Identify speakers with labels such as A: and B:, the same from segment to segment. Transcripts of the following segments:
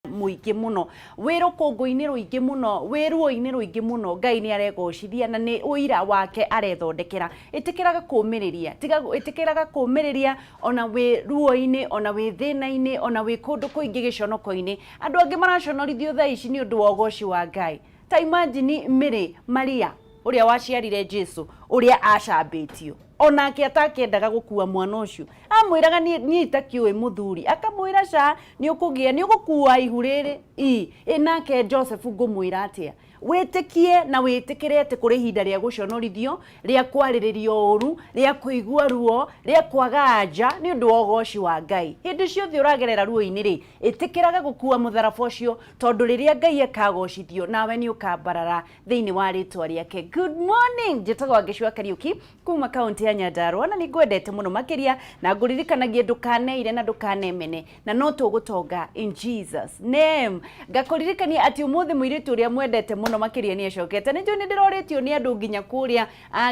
A: Mũingĩ mũno wĩ rũkũngũ-inĩ rũingĩ mũno, wĩ ruo-inĩ rũingĩ mũno, Ngai nĩ aregocithia na nĩ ũira wake arethondekera. Ĩtĩkĩraga kũmĩrĩria, tiga ĩtĩkĩraga kũmĩrĩria ona wĩ ruo-inĩ, ona wĩ thĩna-inĩ, ona wĩ kũndũ kũingĩ gĩconoko-inĩ. Andũ angĩ maraconorithio thaa ici nĩ ũndũ wa ũgoci wa Ngai. Ta imagine Mary, Maria ũrĩa waciarire Jesu, ũrĩa acambĩtio. Onake atakĩendaga gũkua mwana ũcio, amwĩraga niĩ niĩ itakĩũĩ mũthuri, akamwĩra ca nĩ ũkũgĩa nĩ ũgũkua ihu rĩrĩ i ĩ nake Joseph ngũmwĩra atĩa? Wĩtĩkie na wĩtĩkĩre atĩ kũrĩ ihinda rĩa gũconorithio, rĩa kwarĩrĩrio ũru, rĩa kũigua ruo, rĩa kwaga anja nĩ ũndũ wa ũgoci wa Ngai. Hĩndĩ ciothe ũragerera ruo-inĩ rĩ, ĩtĩkĩraga gũkua mũtharaba ũcio tondũ rĩrĩa Ngai akagocithio nawe nĩ ũkambarara thĩinĩ wa rĩtwa rĩake. Good morning, njĩtagwo Wangeci Kariũki kuma kaunti ya Nyandarua na nĩ ngwendete mũno makĩria na ngũririkanagie ndũkaneire na ndũkanemene na no tũgũtonga in Jesus name. Ngakũririkania atĩ ũmũthĩ mũirĩtu ũrĩa mwendete mũno makĩria nĩ acokete. Nĩ njũĩ nĩ ndĩrorĩtio nĩ andũ nginya kũrĩa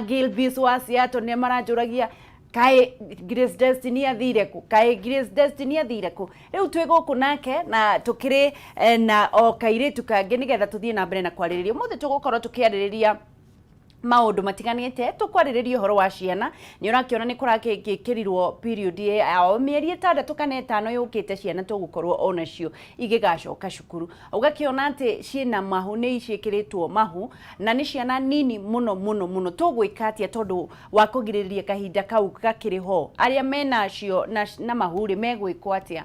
A: Gilbis wa Seattle nĩ maranjũragia kaĩ Grace Destiny athire kũ, kaĩ Grace Destiny athire kũ. Rĩu twĩ gũkũ nake na tũkĩrĩ na o kairĩtu kangĩ nĩgetha tũthiĩ na mbere na kwarĩrĩria. Ũmũthĩ tũgũkorwo tũkĩarĩrĩria maũndũ matiganĩte, tũkwarĩrĩria ũhoro wa ciana. Nĩ ũrakĩona nĩ kũrakĩkĩrirwo period ya o mĩeri 6 kana 5 yũkĩte ciana tũgũkorwo onacio igĩgacoka cukuru. Ũgakĩona atĩ ciĩna mahu, nĩ ciĩkĩrĩtwo mahu na nĩ ciana nini mũno mũno mũno. Tũgwĩka atĩa tondũ wa kũgirĩrĩria kahinda kau gakĩrĩ ho? Arĩa menacio na mahu rĩ megwĩkwo atĩa?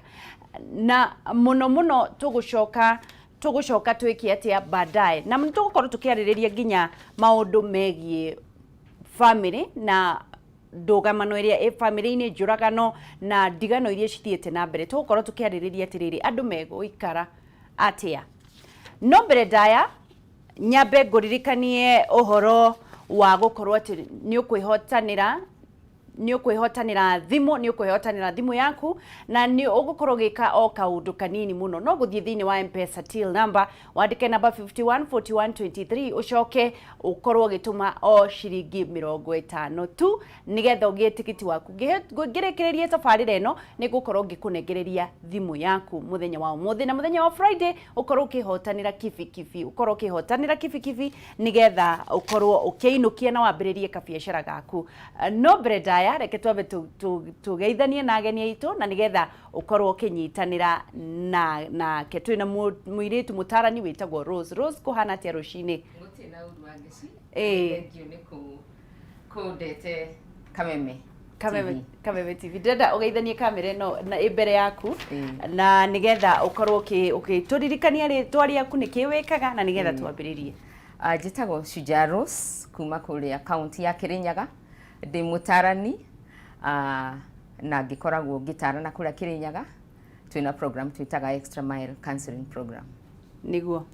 A: Na mũno mũno tũgũcoka twĩke atĩa baadaye? Na nĩ tũgũkorwo tũkĩarĩrĩria nginya maũndũ megiĩ family na ndũgamano ĩrĩa ĩ family-inĩ, njũragano na ndigano iria cithiĩte na mbere. Tũgũkorwo tũkĩarĩrĩria atĩrĩrĩ, andũ megũikara atĩa? No mbere ndaya nyambe ngũririkanie ũhoro wa gũkorwo atĩ nĩ ũkwĩhotanĩra, nĩ ũkwĩhotanĩra thimũ, nĩ ũkwĩhotanĩra thimũ yaku na nĩ ũgũkorwo ũgĩka o kaũndũ kanini mũno. No gũthiĩ thĩinĩ wa M-Pesa till number, wandĩke namba 514123, ũcoke ũkorwo ũgĩtũma o ciringi 50 tu nĩgetha ũgĩe tikiti waku. Ngĩrĩkĩrĩria tabarĩra ĩno nĩ ngũkorwo ngĩkũnengereria thimũ yaku mũthenya wa ũmũthĩ, na mũthenya wa Friday ũkorwo ũkĩhotanĩra kibikibi, ũkorwo ũkĩhotanĩra kibikibi nĩgetha ũkorwo ũkĩinũkia na wambĩrĩrie kabiacara gaku. No mbere ndaya reke twambe tũgeithanie na ageni aitũ na nĩgetha ũkorwo ũkĩnyitanĩra na nake. Twĩna mũirĩtu mũtarani wĩtagwo Rose. Rose, kũhana atĩa rũcinĩ?
B: Gũtirĩ na ũru, Wangeci. Thengiũ nĩ kũndete Kameme
A: Kameme TV. Kameme TV. Ndĩrenda ũgeithanie kamera ĩno na ĩ mbere yaku na nĩgetha ũkorwo ũkĩtũririkania rĩtwa rĩaku, nĩkĩ wĩkaga, na nĩgetha twambĩrĩrie.
B: Njĩtagwo Shujaa Rose kuma kũrĩa kaunti ya Kirinyaga. Ndĩ mũtarani na ngĩkoragwo ngĩtarana kũrĩa Kirinyaga. Twĩna program twĩtaga Extra Mile Counseling Program.
A: Niguo.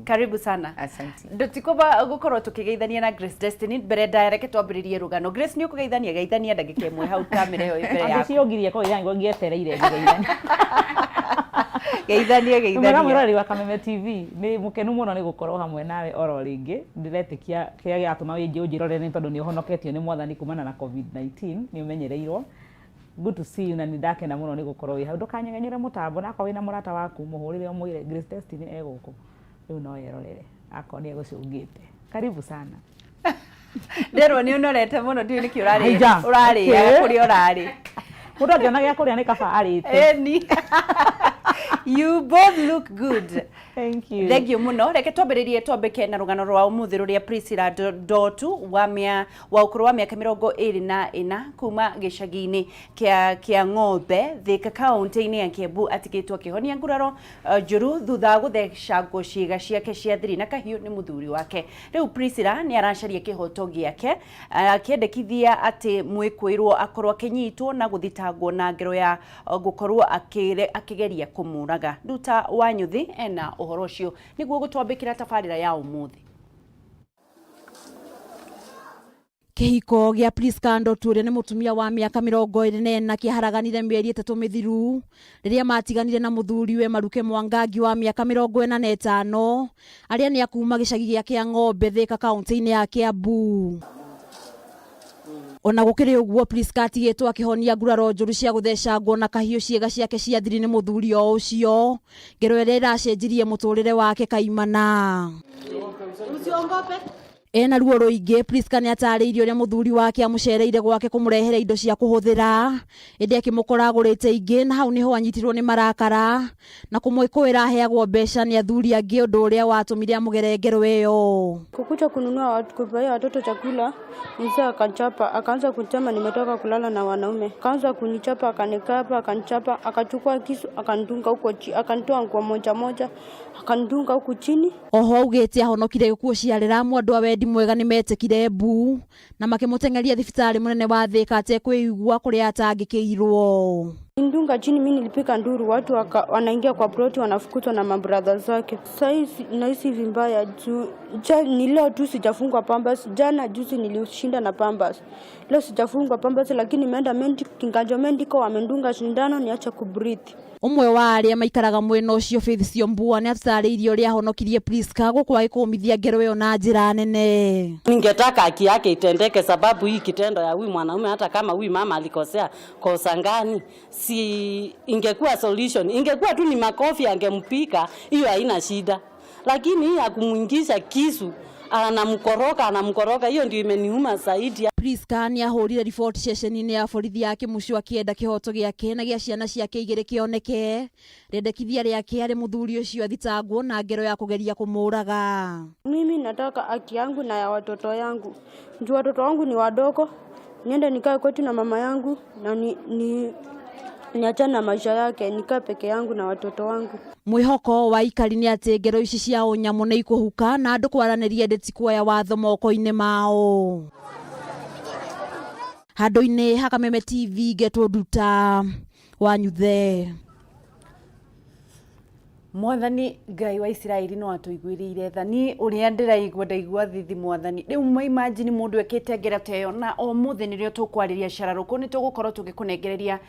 A: Karibu sana.
B: Asante.
A: Ndũtikoba gũkorwo tũkĩgeithania na Grace Destiny mbere ndaya, reke twambĩrĩrie rũgano. Grace, nĩ ũkũgeithania? Geithania ndagĩka 1 hau kamera ĩyo ĩ mbere yaku.
C: Cio ngirie kũgeithania nĩguo ngĩetereire ngĩgeithania.
A: Geithanie.
C: Mwega.
A: Geithanie.
C: Mwĩroreri wa Kameme TV, nĩ mũkenu mũno nĩ gũkorwo hamwe nawe oro rĩngĩ. Ndĩretĩkia kĩrĩa gĩratũma wĩnjĩ ũnjĩrorere nĩ tondũ nĩ ũhonoketio nĩ Mwathani kumana na COVID-19, nĩ ũmenyereirwo. Good to see you, na nĩ ndakena mũno nĩ gũkorwo wĩ hau. Ndũkanyegenyũre mũtambo, na akorwo wĩna mũrata waku mũhũrĩre ũmwĩre Grace Destiny e gũkũ rĩu, no erorere akorwo nĩ egũcũngĩte. Karibu sana.
A: Nderwo nĩ ũnorete mũno, ndiũĩ nĩkĩ ũrarĩ
C: Aija,
A: ũrarĩaga
C: okay.
A: kũrĩa ũrarĩ.
C: Mũndũ angĩona gĩa kũrĩa nĩ kaba arĩte.
A: Eni, you both look good.
C: Thank you.
A: Thank you mũno. Reke twambĩrĩrie, twambĩke na rũgano rwa ũmũthĩ rũrĩa Priscilla Ndotu wa ũkũrũ wa mĩaka 24 kuma gĩcagi-inĩ kĩa Ng'ombe, Thika, kaũntĩ-inĩ ya Kiambu atigĩtwo akĩhonia nguraro njũru thutha wa gũthecangwo ciĩga ciake cia thiri na kahiũ nĩ mũthuri wake. Rĩu Priscilla nĩ aracaria kĩhoto gĩake, akĩendekithia atĩ mwĩkũĩrwo akorwo akĩnyitwo na gũthitangwo na ngero ya gũkorwo akĩgeria kũmũraga. Nduta wa Nyũthi ena ũhoro ũcio nĩguo gũtwambĩkĩra tabarĩra ya ũmũthĩ.
D: Kĩhiko gĩa Prisca Ndotu ũrĩa nĩ mũtumia wa mĩaka 24 kĩaharaganire mĩeri 3 mĩthiru rĩrĩa matiganire na mũthuriwe Maruke Mwangangi wa mĩaka 45, arĩa nĩ akuma gĩcagi gĩa Kĩang'ombe, Thika, kaũntĩ-inĩ ya Kiambu. Ona gũkĩrĩ ũguo, Priska atigĩtwo akĩhonia nguraro njũru cia gũthecangwo na kahiũ ciĩga ciake cia thiri nĩ mũthuri o ũcio, ngero ĩrĩa ĩracenjirie mũtũrĩre wake kaimana. Ena ruo rũingĩ, Priska nĩ atarĩirie ũrĩa mũthuri wake amũcereire gwake kũmũrehere indo cia kũhũthĩra, ĩndĩ akĩmũkora agũrĩte ingĩ na hau nĩho anyitirwo nĩ marakara na kũmwĩkũĩra aheagwo mbeca nĩ athuri angĩ, ũndũ ũrĩa watũmire amũgere ngero ĩyo.
E: Kukuja kununua kupaia watoto chakula, mzee akachapa, akaanza kusema nimetoka kulala na wanaume. Akaanza kunichapa, akanikapa, akanichapa, akachukua kisu, akanidunga huko akanitoa nguo moja moja, akanidunga huku chini.
D: Oho augĩte ahonokire gĩkuũ ciarĩramu andũ a wendi mwega nĩ metĩkire mbu na makĩmũteng'eria thibitarĩ mũnene wa Thĩka atekwĩigua kũrĩa atangĩkĩirwo.
E: Ndunga chini, mimi nilipika nduru, watu wanaingia kwa ploti wanafukuzwa na mabradha zake. Sasa nahisi vibaya juu ni leo tu sijafungwa Pampers, jana juzi nilishinda na Pampers. Leo sijafungwa Pampers, lakini nimeenda Kiganjo Medical wamendunga sindano niache kubreathe.
D: Ũmwe wa arĩa maikaraga mwena ũcio Faith Siombua nĩ atũtarĩirie ũrĩa ahonokirie Priska gũkũ agĩkũmithia ngero ĩyo na njĩra nene.
F: Ningetaka haki yake itendeke, sababu hii kitendo ya huyu mwanaume, hata kama huyu mama alikosea kosa gani, si ingekuwa solution, ingekuwa tu ni makofi angempika, hiyo haina shida, lakini hii ya kumuingisha kisu anamkoroka anamkoroka, hiyo ndio imeniuma zaidi.
D: Priska nĩ ahũrire riboti ceceni-inĩ ya borithi ya Kĩmucu akĩenda kĩhoto gĩake na gĩa ciana ciake igĩrĩ kĩoneke. Rĩendekithia rĩake harĩ mũthuri ũcio athitangwo na ngero ya kũgeria kũmũraga.
E: Mimi nataka haki yangu na ya watoto yangu. Juu watoto wangu ni wadogo, niende nikae kwetu na mama yangu na niachane na maisha yake, nikae peke yangu na watoto wangu.
D: Mwĩhoko wa aikari nĩ atĩ ngero ici cia ũnyamũ nĩ ikũhuka na andũ kwaranĩria ĩndĩ ti kuoya watho moko-inĩ mao. Handũ-inĩ ha Kameme TV ngetwo Nduta Wanyuthe.
A: Mwathani Ngai wa Isiraeli no atũiguĩrĩire tha. Niĩ ũrĩa ndĩraigua ndaigua thithi mwathani. Rĩu ma imagine mũndũ ekĩte ngero ta ĩyo, na ũmũthĩ nĩrĩo tũkwarĩria cararũkũ, nĩ tũgũkorwo tũgĩkũnengereria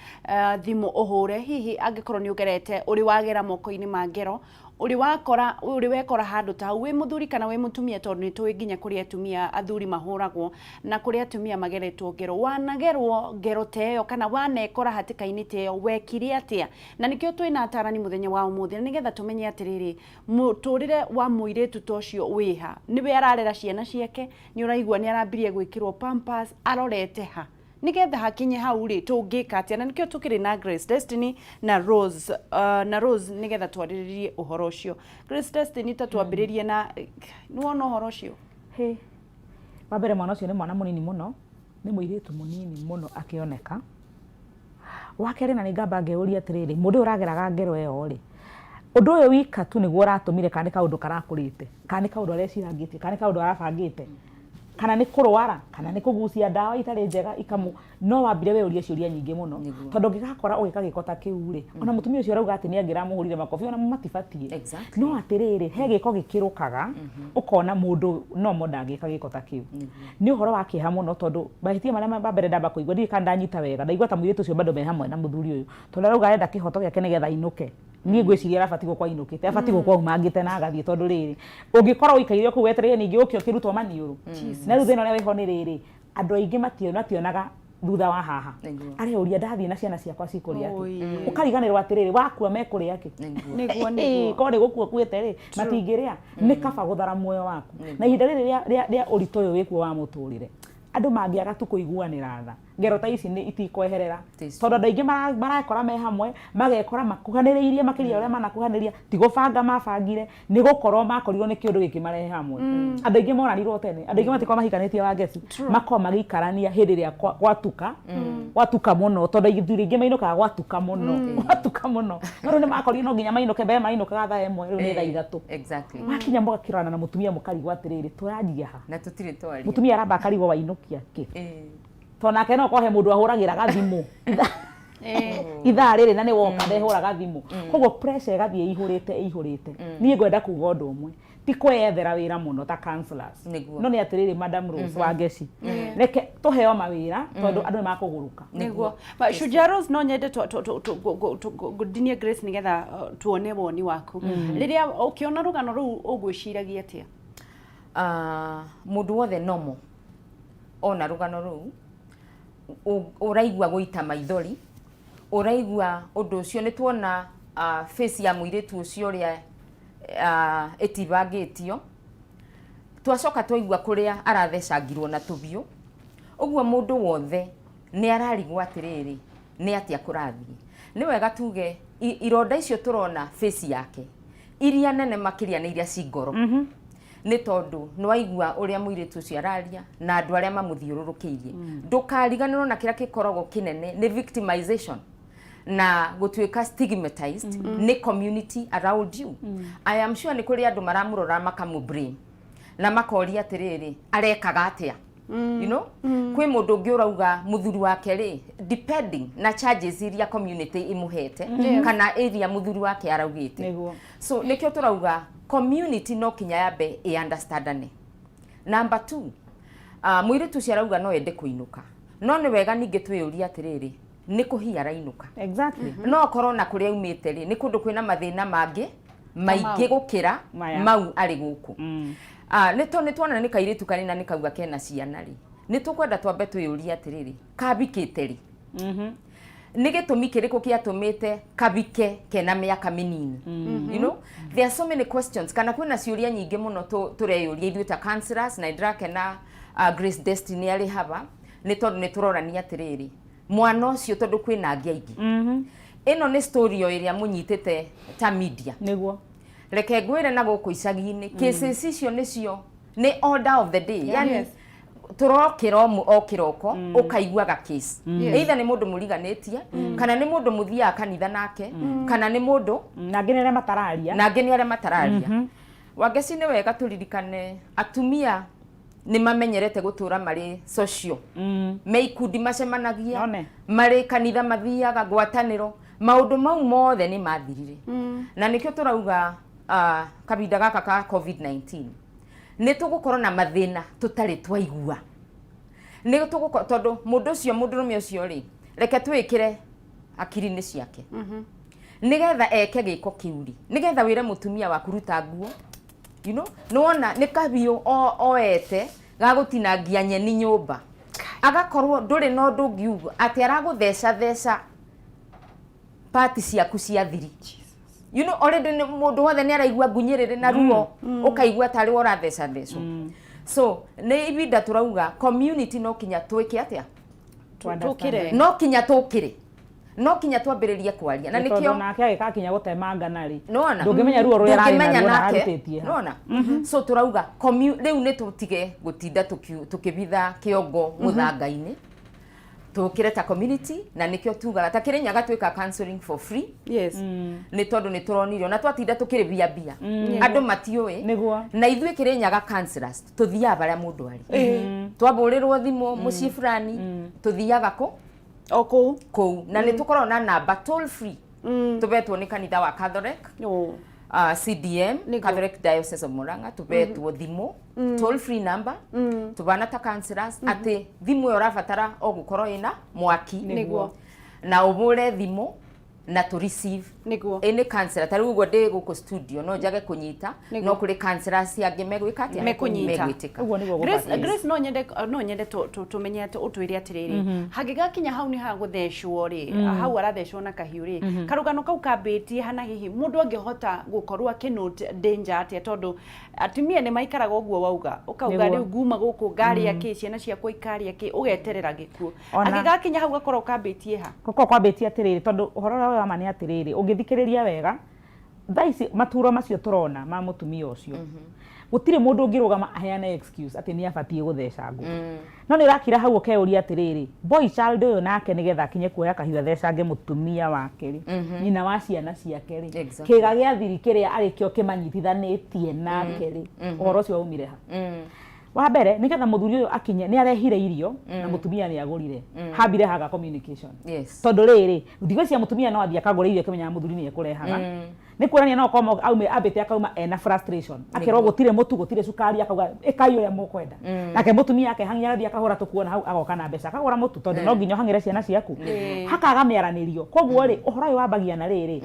A: thimũ ũhũre, hihi angĩkorwo nĩ ũgerete ũrĩ wagera moko-inĩ ma ngero, ũrĩ wakora ũrĩ wekora handũ ta hau wĩ mũthuri kana wĩ mũtumia, tondũ nĩ tũĩ nginya kũrĩ atumia athuri mahũragwo na kũrĩ atumia mageretwo ngero. Wanagerwo ngero ta ĩyo kana wanekora hatĩka-inĩ ta ĩyo, wekire atĩa? Na nĩkĩo twĩna atarani mũthenya wa ũmũthĩ, na nĩgetha tũmenye atĩrĩrĩ, mũtũrĩre wa mũirĩtu ta ũcio wĩha, nĩwe ararera ciana ciake, nĩ ũraigua nĩ arambirie gwĩkĩrwo Pampers, arorete ha, nigetha hakinye hau rĩ, tũngĩka atĩa? Na nĩkĩo tũkĩrĩ na Grace Destiny na Rose, na Rose, nĩgetha twarĩrĩrie ũhoro ũcio. Grace Destiny, ta twambĩrĩrie na nĩwona ũhoro ũcio.
C: Hĩ, wa mbere mwana ũcio nĩ mwana mũnini mũno, nĩ mũirĩtu mũnini mũno akĩoneka. Wa kerĩ, na nĩ ngamba ngeyũria atĩrĩrĩ, mũndũ ũyũ ũrageraga ngero ĩyo rĩ, ũndũ ũyũ wika tu nĩguo ũratũmire, kana nĩ kaũndũ karakũrĩte, kana nĩ kaũndũ arecirangĩtie, kana nĩ kaũndũ arabangĩte, kana nĩ kũrwara, kana nĩ kũgucia ndawa itarĩ njega ikamu? No wambire weyũrie ciũria nyingĩ mũno, tondũ ũngĩgakora ũgĩka gĩko ta kĩu rĩ, ona mũtumia ũcio arauga atĩ nĩ angĩramũhũrire makobi, ona matibatiĩ. No atĩrĩrĩ, he gĩko gĩkĩrũkaga ũkona mũndũ no mo ndangĩka gĩko ta kĩu. Nĩ ũhoro wa kĩeha mũno, tondũ mahĩtia marĩa ma mbere ndamba kũigua, ndiũĩ kana ndanyita wega, ndaigua ta mũirĩtu ũcio bado me hamwe na mũthuri ũyũ, tondũ arauga arenda kĩhoto gĩake nĩgetha ainũke. Niĩ ngwĩciria arabatiĩ gũkorwo ainũkĩte, abatiĩ gũkorwo aumangĩte na agathiĩ, tondũ rĩrĩ, ũngĩkorwo ũikaire o kũu wetereire ningĩ ũke ũkĩrutwo maniũrũ. Na rĩu thĩna ũrĩa wĩho nĩ rĩrĩ, andũ aingĩ mationaga thutha wa haha. Areyũria, ndathiĩ na ciana ciakwa cikũrĩa kĩ? Ũkariganĩrwo atĩrĩrĩ, wakua mekũrĩa kĩ?
A: Nĩguo.
C: Korwo nĩ gũkua ũkuĩte rĩ, matingĩrĩa. Nĩ kaba gũthara muoyo waku na ihinda rĩrĩ rĩa ũritũ ũyũ wĩkuo wa mũtũrĩre. Andũ mangĩaga tu kũiguanĩra tha, ngero ta ici nĩ itikweherera, tondũ andũ aingĩ marekora me hamwe, magekora makuhanĩrĩirie makĩria ũrĩa manakuhanĩria. Ti gũbanga mabangire, nĩ gũkorwo makorirwo nĩ kĩũndũ gĩkĩmarehe hamwe. Andũ aingĩ moranirwo tene, andũ aingĩ matikorwo mahikanĩtie wa ngeci, makorwo magĩikarania hĩndĩ ĩrĩa gwatuka, gwatuka mũno, tondũ athuri aingĩ mainũkaga gwatuka mũno, gwatuka mũno. No rĩu nĩ makorire no nginya mainũke. Mbere mainũkaga thaa 1, rĩu nĩ thaa 3. Wakinya mũgakĩrorana na mũtumia, mũkarigwo atĩrĩrĩ, tũranjia ha?
B: Na tũtirĩ twaria.
C: Mũtumia aramba akarigwo wainũkia kĩ, tondũ nake no korwo he mũndũ ahũragĩra gathimũ ithaa rĩrĩ na nĩ woka ndehũraga thimũ. Koguo pressure ĩgathiĩ ĩihũrĩte ĩihũrĩte. Niĩ ngwenda kuga ũndũ ũmwe, ti kweyethera wĩra mũno ta counselors, no nĩ atĩrĩrĩ, Madam Rose Wangeci, reke tũheo mawĩra, tondũ andũ nĩ makũgũrũka.
A: Nĩguo. But Shujaa Rose, no nyende ngũdinie Grace nĩgetha tuone woni waku. Rĩrĩa ũkĩona rũgano rũu, ũgwĩciragia atĩa?
B: Mũndũ wothe nomo ona rũgano rũu. Ũraigua gũita maithori, ũraigua ũndũ ũcio. Nĩ tuona face ya mũirĩtu ũcio ũrĩa ĩtibangĩtio. Twacoka twaigua kũrĩa arathecangirwo na tũbiũ. Ũguo mũndũ wothe nĩ ararigwo atĩrĩrĩ, nĩ atĩa kũrathiĩ? Nĩ wega tuge ironda icio tũrona face yake, iria nene makĩria nĩ iria ci ngoro, nĩ tondũ nĩ waigua ũrĩa mũirĩtu ũcio araria na andũ arĩa mamũthiũrũrũkĩirie. Ndũkariganĩrwo na kĩrĩa gĩkoragwo kĩnene nĩ victimization na gũtuĩka stigmatized nĩ community around you. I am sure nĩ kũrĩ andũ maramũrora, makamũ blame na makoria atĩrĩrĩ, arekaga atĩa? Kwĩ mũndũ ũngĩ ũrauga mũthuri wake rĩ, depending na charges iria community imũhete kana iria mũthuri wake araugĩte. So nĩkĩo tũrauga community no kinya yambe ĩ understandane. Number two, mũirĩtu ũcio arauga no ende kũinũka, no nĩ wega ningĩ twĩyũrie atĩrĩrĩ, nĩ kũhia arainũka? No akorwo na kũrĩa aumĩte rĩ, nĩ kũndũ kwĩna mathĩna mangĩ maingĩ gũkĩra
C: maya.
B: Mau arĩ gũkũ. Ah, nĩ to nĩ tuona nĩ kairĩtu karĩ na nĩ kauga kena ciana rĩ, nĩ tũkwenda twambe twĩyũrie atĩrĩrĩ, kabikĩte rĩ? Nĩ gĩtũmi kĩrĩkũ kĩatũmĩte kabike kena mĩaka mĩnini? There are so many questions, kana kwĩna ciũria nyingĩ mũno tũreyũria ithuĩ ta counselors. Na nĩndĩrakena Grace Destiny arĩ haba, nĩ tondũ nĩ tũrorania atĩrĩrĩ, mwana ũcio, tondũ kwĩna angĩ aingĩ. Ĩno nĩ story o ĩrĩa mũnyitĩte ta media. Reke ngwĩre, na gũkũ icagi-inĩ cases icio nĩcio nĩ order of the day, yani tũrokĩra o kĩroko ũkaiguaga case, either nĩ mũndũ mũriganĩtie, kana nĩ mũndũ mũthiaga kanitha nake, kana nĩ mũndũ
C: Na angĩ nĩ arĩa matararia.
B: Na angĩ nĩ arĩa matararia. Wangeci, nĩ wega tũririkane atumia nĩ mamenyerete gũtũra marĩ social, me ikundi macemanagia,
C: One.
B: marĩ kanitha mathiaga ngwatanĩro. Maũndũ mau mothe nĩ mathirire, na nĩkĩo tũrauga kahinda gaka ka COVID-19 nĩ tũgũkorwo na mathĩna tũtarĩ twaigua. Nĩ tũgũkorwo, tondũ mũndũ ũcio, mũndũrũme ũcio rĩ, reke twĩkĩre hakiri-inĩ ciake nĩgetha eke gĩko kĩu rĩ, nĩgetha wĩre mũtumia waku ruta nguo, nĩwona nĩ kahiũ oete ga gũtinangia nyeni nyũmba, agakorwo ndũrĩ na ũndũ ũngiuga atĩ aragũtheca theca pati ciaku cia thiri. Already nĩ mũndũ wothe nĩ araigua ngunyĩrĩrĩ na ruo, ũkaigua tarĩ we ũratheca thecwo. So nĩ ibinda tũrauga community no kinya twĩke atĩa?
A: Tũkĩre.
B: No kinya tũkĩre, no kinya twambĩrĩrie kwaria, na
C: Nĩ tondũ
B: nĩkĩo
C: nake agĩkakinya gũtemangana rĩ,
B: nona
C: ndũngĩmenya ruo rũrĩa ararĩ
B: ndũngĩmenya
C: naruo na
B: nake
C: ararutĩtie ha.
B: Nona so tũrauga rĩu nĩ tũtige gũtinda tũkĩbitha kĩongo mũthanga-inĩ, tũkĩre ta community. Na nĩkĩo tugaga ta Kĩrĩnyaga twĩka counseling for free, nĩ tondũ nĩ tũronire ona twatinda tũkĩrĩbia mbia andũ matiũĩ. Na ithuĩ Kĩrĩnyaga counselors tũthiaga barĩa mũndũ arĩ. Twabũrĩrwo thimũ mũciĩ fulani, tũthiaga kũ?
A: O kũu.
B: Kũu. Na nĩ tũkoragwo na namba toll free tũbetwo nĩ kanitha wa Catholic, CDM, Catholic Diocese of Murang'a. Tũbetwo thimũ toll free number, tũbana ta counselors atĩ thimũ ĩyo ũrabatara o gũkorwo ĩna mwaki na ũbũre thimũ na tũ receive. Ĩ nĩ counselor, ta rĩu ũguo ndĩ gũkũ studio no njage kũnyita, no kũrĩ counselors angĩ megwĩka atĩa?
A: Mekũnyita.
B: Megwĩtĩka.
C: Ũguo nĩguo
A: Grace,
C: gũbatiĩ.
A: Grace, no nyende tũmenye atĩ ũtwĩre atĩrĩrĩ, hangĩgakinya hau nĩ hagũthecwo rĩ, hau arathecwo na kahiũ rĩ, karũgano kau kambĩtie hana hihi mũndũ angĩhota gũkorwo akĩnote danger atĩa? Tondũ atumia nĩ maikaraga ũguo wauga, ũkauga rĩu nguma gũkũ ngarĩa kĩ, ciana ciakwa ikarĩa kĩ, ũgeterera gĩkuũ. Angĩgakinya hau gakorwo kambĩtie ha?
C: Gũkorwo kwambĩtie atĩrĩrĩ, tondũ ũhoro ũrĩa wa ma nĩ atĩrĩrĩ, ũngĩthikĩrĩria wega thaa ici maturo macio tũrona ma mũtumia ũcio, gũtirĩ mũndũ ũngĩrũgama aheane excuse atĩ nĩ abatiĩ gũtheca ngũ. No nĩ ũrakira hau ũkeyũria atĩrĩrĩ, boy child ũyũ nake nĩgetha akinye kuoya kahiũ athecange mũtumia wake rĩ, nyina wa ciana ciake rĩ, kĩga gĩa thiri kĩrĩa arĩ kĩo kĩmanyitithanĩtie nake rĩ, ũhoro ũcio waumire ha? Wa mbere, nĩgetha mũthuri ũyũ akinye nĩ arehire irio na mũtumia nĩ agũrire, hambire haga communication. Tondũ rĩrĩ, ndigwĩciria mũtumia no athiĩ akagũre irio akĩmenyaga mũthuri nĩ ekũrehaga. Nĩ kuonania no okorwo aume ambĩte akauma ena frustration, akerwo gũtirĩ mũtu, gũtirĩ cukari, akauga ĩkai ũrĩa mũkwenda. Nake mũtumia akehang'ia, agathiĩ akahũra tũkuo na hau, agoka na mbeca, akagũra mũtu, tondũ no nginya ũhang'ĩre ciana ciaku. Hakaga mĩaranĩrio. Koguo rĩ, ũhoro ũyũ wambagia na rĩrĩ,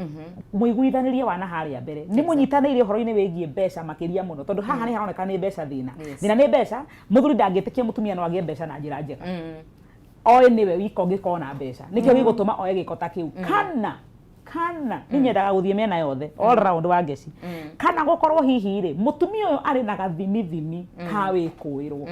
C: mũiguithanĩrie wa na harĩa mbere nĩ mũnyitanĩire ũhoro-inĩ wĩgiĩ mbeca makĩria mũno, tondũ haha nĩ haroneka nĩ mbeca thĩna. Thĩna nĩ mbeca. Mũthuri ndangĩtĩkia mũtumia no agĩe mbeca na njĩra njega. Oĩ nĩwe wika ũngĩkorwo na mbeca, nĩkĩo gĩgũtũma oe gĩko ta kĩu. Kana nĩ nyendaga gũthiĩ mĩena yothe, all round wa ngeci, kana gũkorwo hihi rĩ, mũtumia ũyũ arĩ na gathimithimi ka wĩkũĩrwo.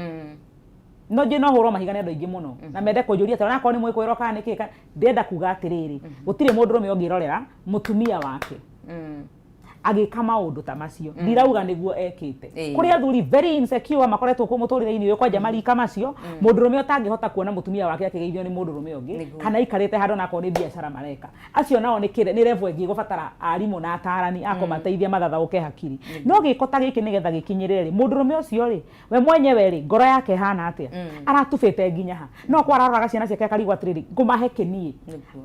C: No njĩ no hũrwo mahiga nĩ andũ aingĩ mũno na mende kũnjũria atĩ onakorwo nĩ mwĩkũĩrwo kana nĩ kĩ. Ndĩrenda kuga atĩrĩrĩ, gũtirĩ mũndũrũme ũngĩrorera mũtumia wake agĩka maũndũ ta macio. Ndirauga nĩguo ekĩte. Kũrĩ athuri very insecure makoretwo kũ mũtũrĩre-inĩ ũyũ kwanja marika macio, mũndũrũme ũtangĩhota kuona mũtumia wake akĩgeithio nĩ mũndũrũme ũngĩ kana aikarĩte handũ onakorwo nĩ biacara mareka. Acio nao nĩ nĩ level ĩngĩ ĩgũbatara arimũ na atarani a kũmateithia mathathaũke hakiri. No gĩko ta gĩkĩ nĩgetha gĩkinyĩrĩre rĩ, mũndũrũme ũcio rĩ, we mwenyewe rĩ, ngoro yake ĩhana atĩa? Aratubĩte nginya ha? No kwa araroraga ciana ciake akarigwo atĩrĩrĩ, ngũmahe kĩniĩ?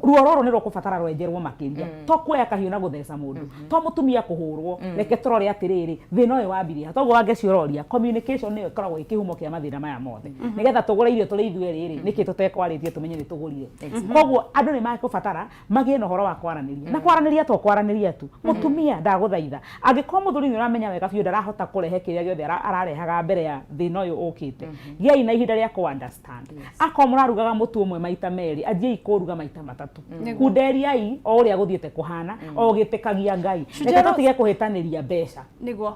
C: Ruo rũrũ nĩ rũkũbatara rwenjerwo makĩria, to kuoya kahiũ na gũtheca mũndũ, to mũtumia kũhũrwo. Reke tũrore atĩrĩrĩ, thĩna ũyũ wambirie ha? Toguo Wangeci ũroria, communication nĩyo ĩkoragwo ĩ kĩhumo kĩa mathĩna maya mothe. Nĩgetha tũgũre irio tũrĩ ithuerĩ rĩ, nĩkĩ tũtekwarĩtie tũmenye nĩ tũgũrire? Koguo andũ nĩ makũbatara magĩe na ũhoro wa kwaranĩria, na kwaranĩria to kwaranĩria tu. Mũtumia, ndagũthaitha, angĩkorwo mũthuri nĩ ũramenya wega biũ ndarahota kũrehe kĩrĩa gĩothe ararehaga mbere ya thĩna ũyũ ũkĩte, gĩai na ihinda rĩa kũ understand. Akorwo mũrarugaga mũtu ũmwe maita merĩ, anjiai kũruga maita matatũ. Kunderiai o ũrĩa gũthiĩte kũhana, o ũgĩtĩkagia Ngai. Reke tũtige kũhĩtanĩria mbeca.
A: Nĩguo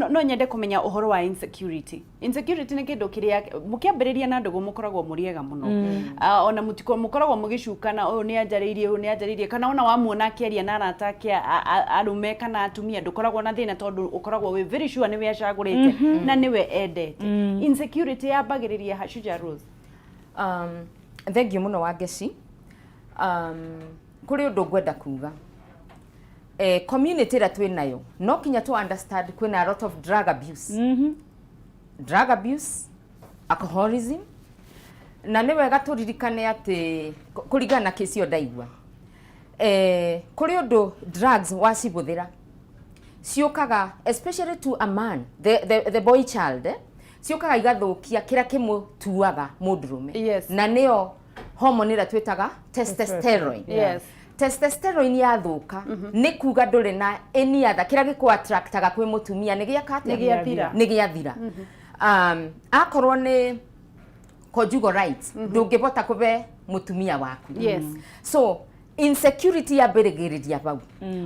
A: no nyende kũmenya ũhoro wa insecurity. Insecurity nĩ kĩndũ kĩrĩa mũkĩambĩrĩria na ndũgũ mũkoragwo mũrĩ ega mũno. Ona mũtiko mũkoragwo mũgĩcukana, ũyũ nĩ anjarĩirie, ũyũ nĩ anjarĩirie, kana ona wamuona akĩaria na arata ake arũme kana atumia, ndũkoragwo na thĩna tondũ ũkoragwo wĩ very sure nĩwe acagũrĩte na nĩwe endete. Insecurity yambagĩrĩria ha, Shujaa Rose?
B: Thank you mũno, Wangeci. Kũrĩ ũndũ ngwenda kuga. Community ĩrĩa twĩ nayo, no kinya tũ understand kwĩna a lot of drug abuse, drug abuse, alcoholism, na nĩ wega tũririkane atĩ kũringana na kĩsi ĩyo ndaigua, kũrĩ ũndũ drugs wacibũthĩra ciũkaga, especially to a man, the boy child, ciũkaga igathũkia kĩrĩa kĩmũtuaga mũndũrũme. Na nĩyo hormone ĩrĩa twĩtaga testosterone. Testosterone yathũka, nĩ kuga ndũrĩ na any other kĩrĩa gĩkũ attractaga kwĩ mũtumia nĩ gĩaka atĩa?
A: Nĩ gĩathira.
B: Nĩ gĩathira. Akorwo nĩ conjugal rights, ndũngĩbota kũbe mũtumia waku. So insecurity yambĩrĩgĩrĩria bau,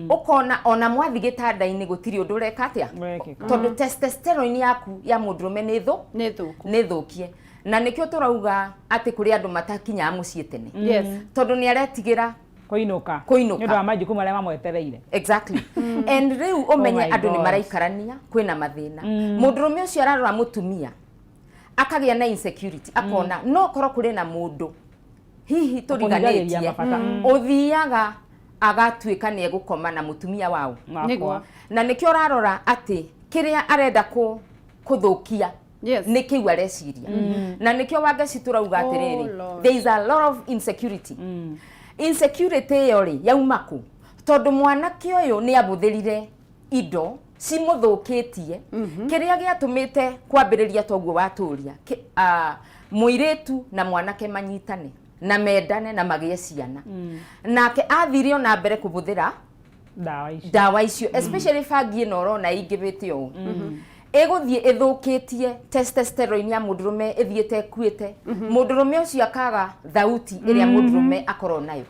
B: ũkona ona mwathi gĩtanda-inĩ gũtirĩ ũndũ ũreka atĩa.
C: Ũrekĩka.
B: Tondũ testosterone yaku ya mũndũrũme nĩ thũ
A: Nĩ thũku.
B: Nĩ thũkie, na nĩkĩo tũrauga atĩ kũrĩ andũ matakinyaga mũciĩ tene, tondũ nĩ aretigĩra
C: kũinũka.
B: Kũinũka.
C: Nĩ ũndũ wa majukumu marĩa mamwetereire.
B: Exactly. And rĩu ũmenye
C: Oh my
B: andũ nĩ
C: God.
B: maraikarania, kwĩna mathĩna. Mũndũrũme ũcio ararora mũtumia akagĩa na insecurity, akona no korwo kũrĩ na mũndũ hihi
C: Ũkũnyihagĩria
B: tũriganĩtie
C: mabata.
B: Ũthiaga agatuĩka nĩ egũkoma na mũtumia wao.
C: Wakwa.
B: Na nĩkĩo ũrarora atĩ kĩrĩa arenda kũthũkia nĩ kĩu areciria, na nĩkĩo Wangeci tũrauga atĩrĩrĩ,
A: Lord.
B: there is a lot of insecurity. Insecurity ĩyo rĩ, yauma kũ? Tondũ mwanake ũyũ nĩ abũthĩrire indo cimũthũkĩtie kĩrĩa gĩatũmĩte kwambĩrĩria. Toguo watũria mũirĩtu na mwanake manyitane na mendane na magĩe ciana, nake athire ona mbere kũbũthĩra
C: ndawa icio.
B: Ndawa icio, especially bangi ĩno ũrona ĩingĩhĩte ũũ, ĩgũthiĩ ĩthũkĩtie testosterone ya mũndũrũme, ĩthiĩte ĩkuĩte. Mũndũrũme ũcio akaga thauti ĩrĩa mũndũrũme akorwo nayo,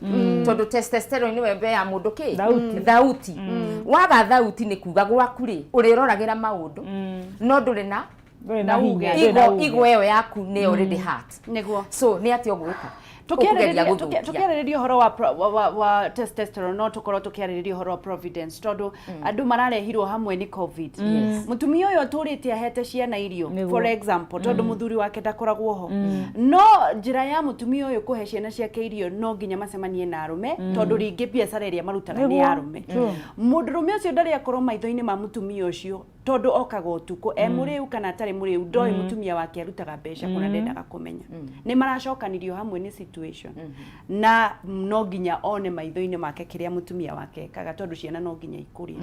B: tondũ testosterone nĩwe mbe ya mũndũ kĩ
C: Thauti.
B: Thauti. Waga thauti nĩ kuga gwaku rĩ, ũrĩroragĩra maũndũ no ndũrĩ na
C: ndũrĩ na hinya,
B: igo
C: ndũrĩ na uge.
B: Igo ĩyo yaku nĩ already hurt. So nĩ atĩa ũgwĩka? Ũkũgeria gũthũkia.
A: Tukiarĩrĩria ũhoro wa testosterone, no tũkorwo tũkĩarĩrĩria ũhoro wa providence, tondũ andũ mararehirwo hamwe nĩ COVID. Mũtumia ũyũ atũrĩte ahete ciana irio, for example, tondũ mũthuri wake ndakoragwo ho, no njĩra ya mũtumia ũyũ kũhe ciana ciake irio no nginya macemanie na arũme, tondũ rĩngĩ biacara ĩrĩa marutaga nĩ ya arũme. Mũndũrũme ũcio ndarĩ akorwo maitho-inĩ ma mũtumia ũcio, tondũ okaga ũtukũ e mũrĩu kana atarĩ mũrĩu, ndoĩ mũtumia wake arutaga mbeca kũna, ndendaga kũmenya. Nĩ maracokanirio hamwe nĩ situation, na no nginya one maitho-inĩ make kĩrĩa mũtumia wake ekaga, tondũ ciana no nginya ikũrie.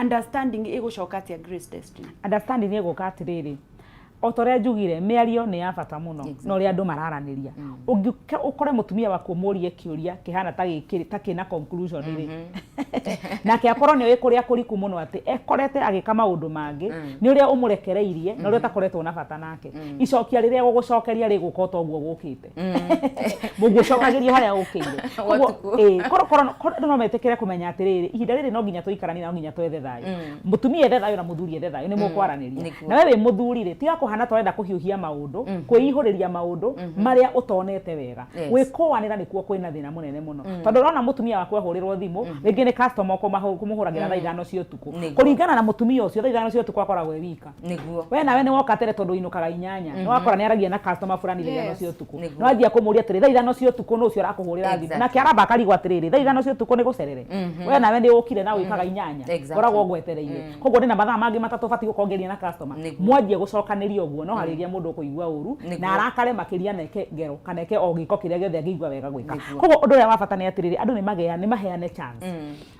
A: Understanding ĩgũcoka atĩa, Grace Destiny?
C: Understanding ĩgũka atĩrĩrĩ, O ta ũrĩa njugire, mĩario nĩ ya bata mũno na ũrĩa andũ mararanĩria. Ũngĩũka ũkore mũtumia waku ũmũrie kĩũria kĩhana ta gĩkĩ ta kĩna conclusion rĩ, nake akorwo nĩ oĩ kũrĩa kũriku mũno atĩ ekorete agĩka maũndũ mangĩ nĩ ũrĩa ũmũrekereirie na ũrĩa ũtakoretwo na bata nake. Icokia rĩrĩa egũgũcokeria rĩgũka o ta ũguo gũkĩte. Mũgũcokagĩrio harĩa ũkĩire. Koguo ĩĩ, korwo korwo andũ no metĩkĩre kũmenya atĩrĩrĩ, ihinda rĩrĩ no nginya tũikaranie na no nginya twethe thayũ. Mũtumia ethe thayũ na mũthuri ethe thayũ, nĩ mũkwaranĩria.
B: Nĩguo.
C: Na we wĩ mũthuri rĩ, tiga kũhana ta ũrenda kũhiũhia maũndũ, kwĩihũrĩria maũndũ marĩa ũtonete wega. Gwĩkũanĩra nĩkuo kwĩna thĩna mũnene mũno. Tondũ ũrona mũtumia waku ahũrĩrwo thimũ, rĩngĩ nĩ customer ũkũmũhũragĩra thaa 5 cia ũtukũ. Kũringana na mũtumia ũcio, thaa 5 cia ũtukũ akoragwo e wika. We nawe nĩ woka tene tondũ ũinũkaga 8, nĩ wakora nĩ aragia na customer fulani thaa 5 cia ũtukũ. Nĩ wanjia kũmũria atĩrĩ, thaa 5 cia ũtukũ nũ ũcio ũrakũhũrĩra thimũ? Nake aramba akarigwo atĩrĩrĩ, thaa 5 cia ũtukũ nĩ gũcerere? We nawe nĩ ũkire na wĩkaga 8, ngoragwo ngwetereire. Koguo ndĩna mathaa mangĩ 3 batiĩ gũkorwo ngĩaria na customer. Mwanjia gũcokanĩria ũguo no harĩria mũndũ ũkũigua ũru na arakare makĩria na eke ngero kana eke o gĩko kĩrĩa gĩothe angĩigua wega gwĩka. Koguo ũndũ ũrĩa wa bata nĩ atĩrĩrĩ, andũ nĩ maheane chance.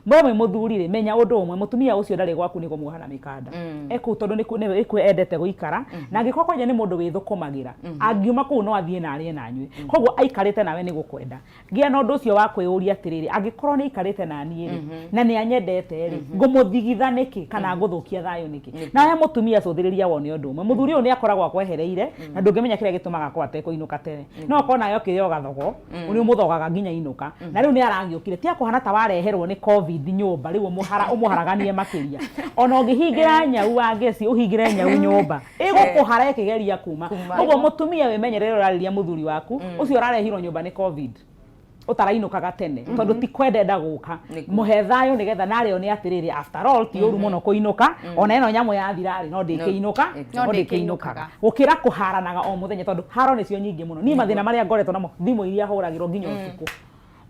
C: We wĩ mũthuri rĩ, menya ũndũ ũmwe, mũtumia ũcio ndarĩ gwaku nĩ kũmuoha na mĩkanda. E kũu tondũ nĩkuo endete gũikara, na angĩkorwo kwanja nĩ mũndũ wĩthũkũmagĩra, angiuma kũu no athiĩ na arĩe na anyue. Koguo aikarĩte nawe nĩ gũkwenda. Gĩa na ũndũ ũcio wa kwĩyũria atĩrĩrĩ, angĩkorwo nĩ aikarĩte na niĩ rĩ, na nĩ anyendete rĩ, ngũmũthigitha nĩkĩ kana ngũthũkia thayũ nĩkĩ? Nawe mũtumia cũthĩrĩria wone ũndũ ũmwe, mũthuri ũyũ nĩ akoragwo akwehereire na ndũngĩmenya kĩrĩa gĩtũmaga akorwo atekũinũka tene. No ũkorwo nawe ũkĩrĩa ũgathogo, nĩ ũmũthogaga nginya inũka. Na rĩu nĩ aragĩũkire, tiga kũhana ta wareherwo nĩ Covid nyũmba rĩu ũmũharaganie makĩria. Ona ũngĩhingĩra nyau Wangeci, ũhingĩre nyau nyũmba, ĩgũkũhara ĩkĩgeria kuma. Koguo mũtumia wĩmenyerere ũrarĩria mũthuri waku, ũcio ũrarehirwo nyũmba nĩ Covid ũtarainũkaga tene tondũ ti kwenda enda gũka. Mũhe thayũ nĩgetha narĩ one atĩrĩrĩ, after all ti ũru mũno kũinũka, ona ĩno nyamũ yathira rĩ no ndĩkĩinũka, no ndĩkĩinũkaga. Gũkĩra kũharanaga o mũthenya tondũ haro nĩcio nyingĩ mũno. Niĩ mathĩna marĩa ngoretwo namo, thimũ iria hũragĩrwo nginya ũtukũ.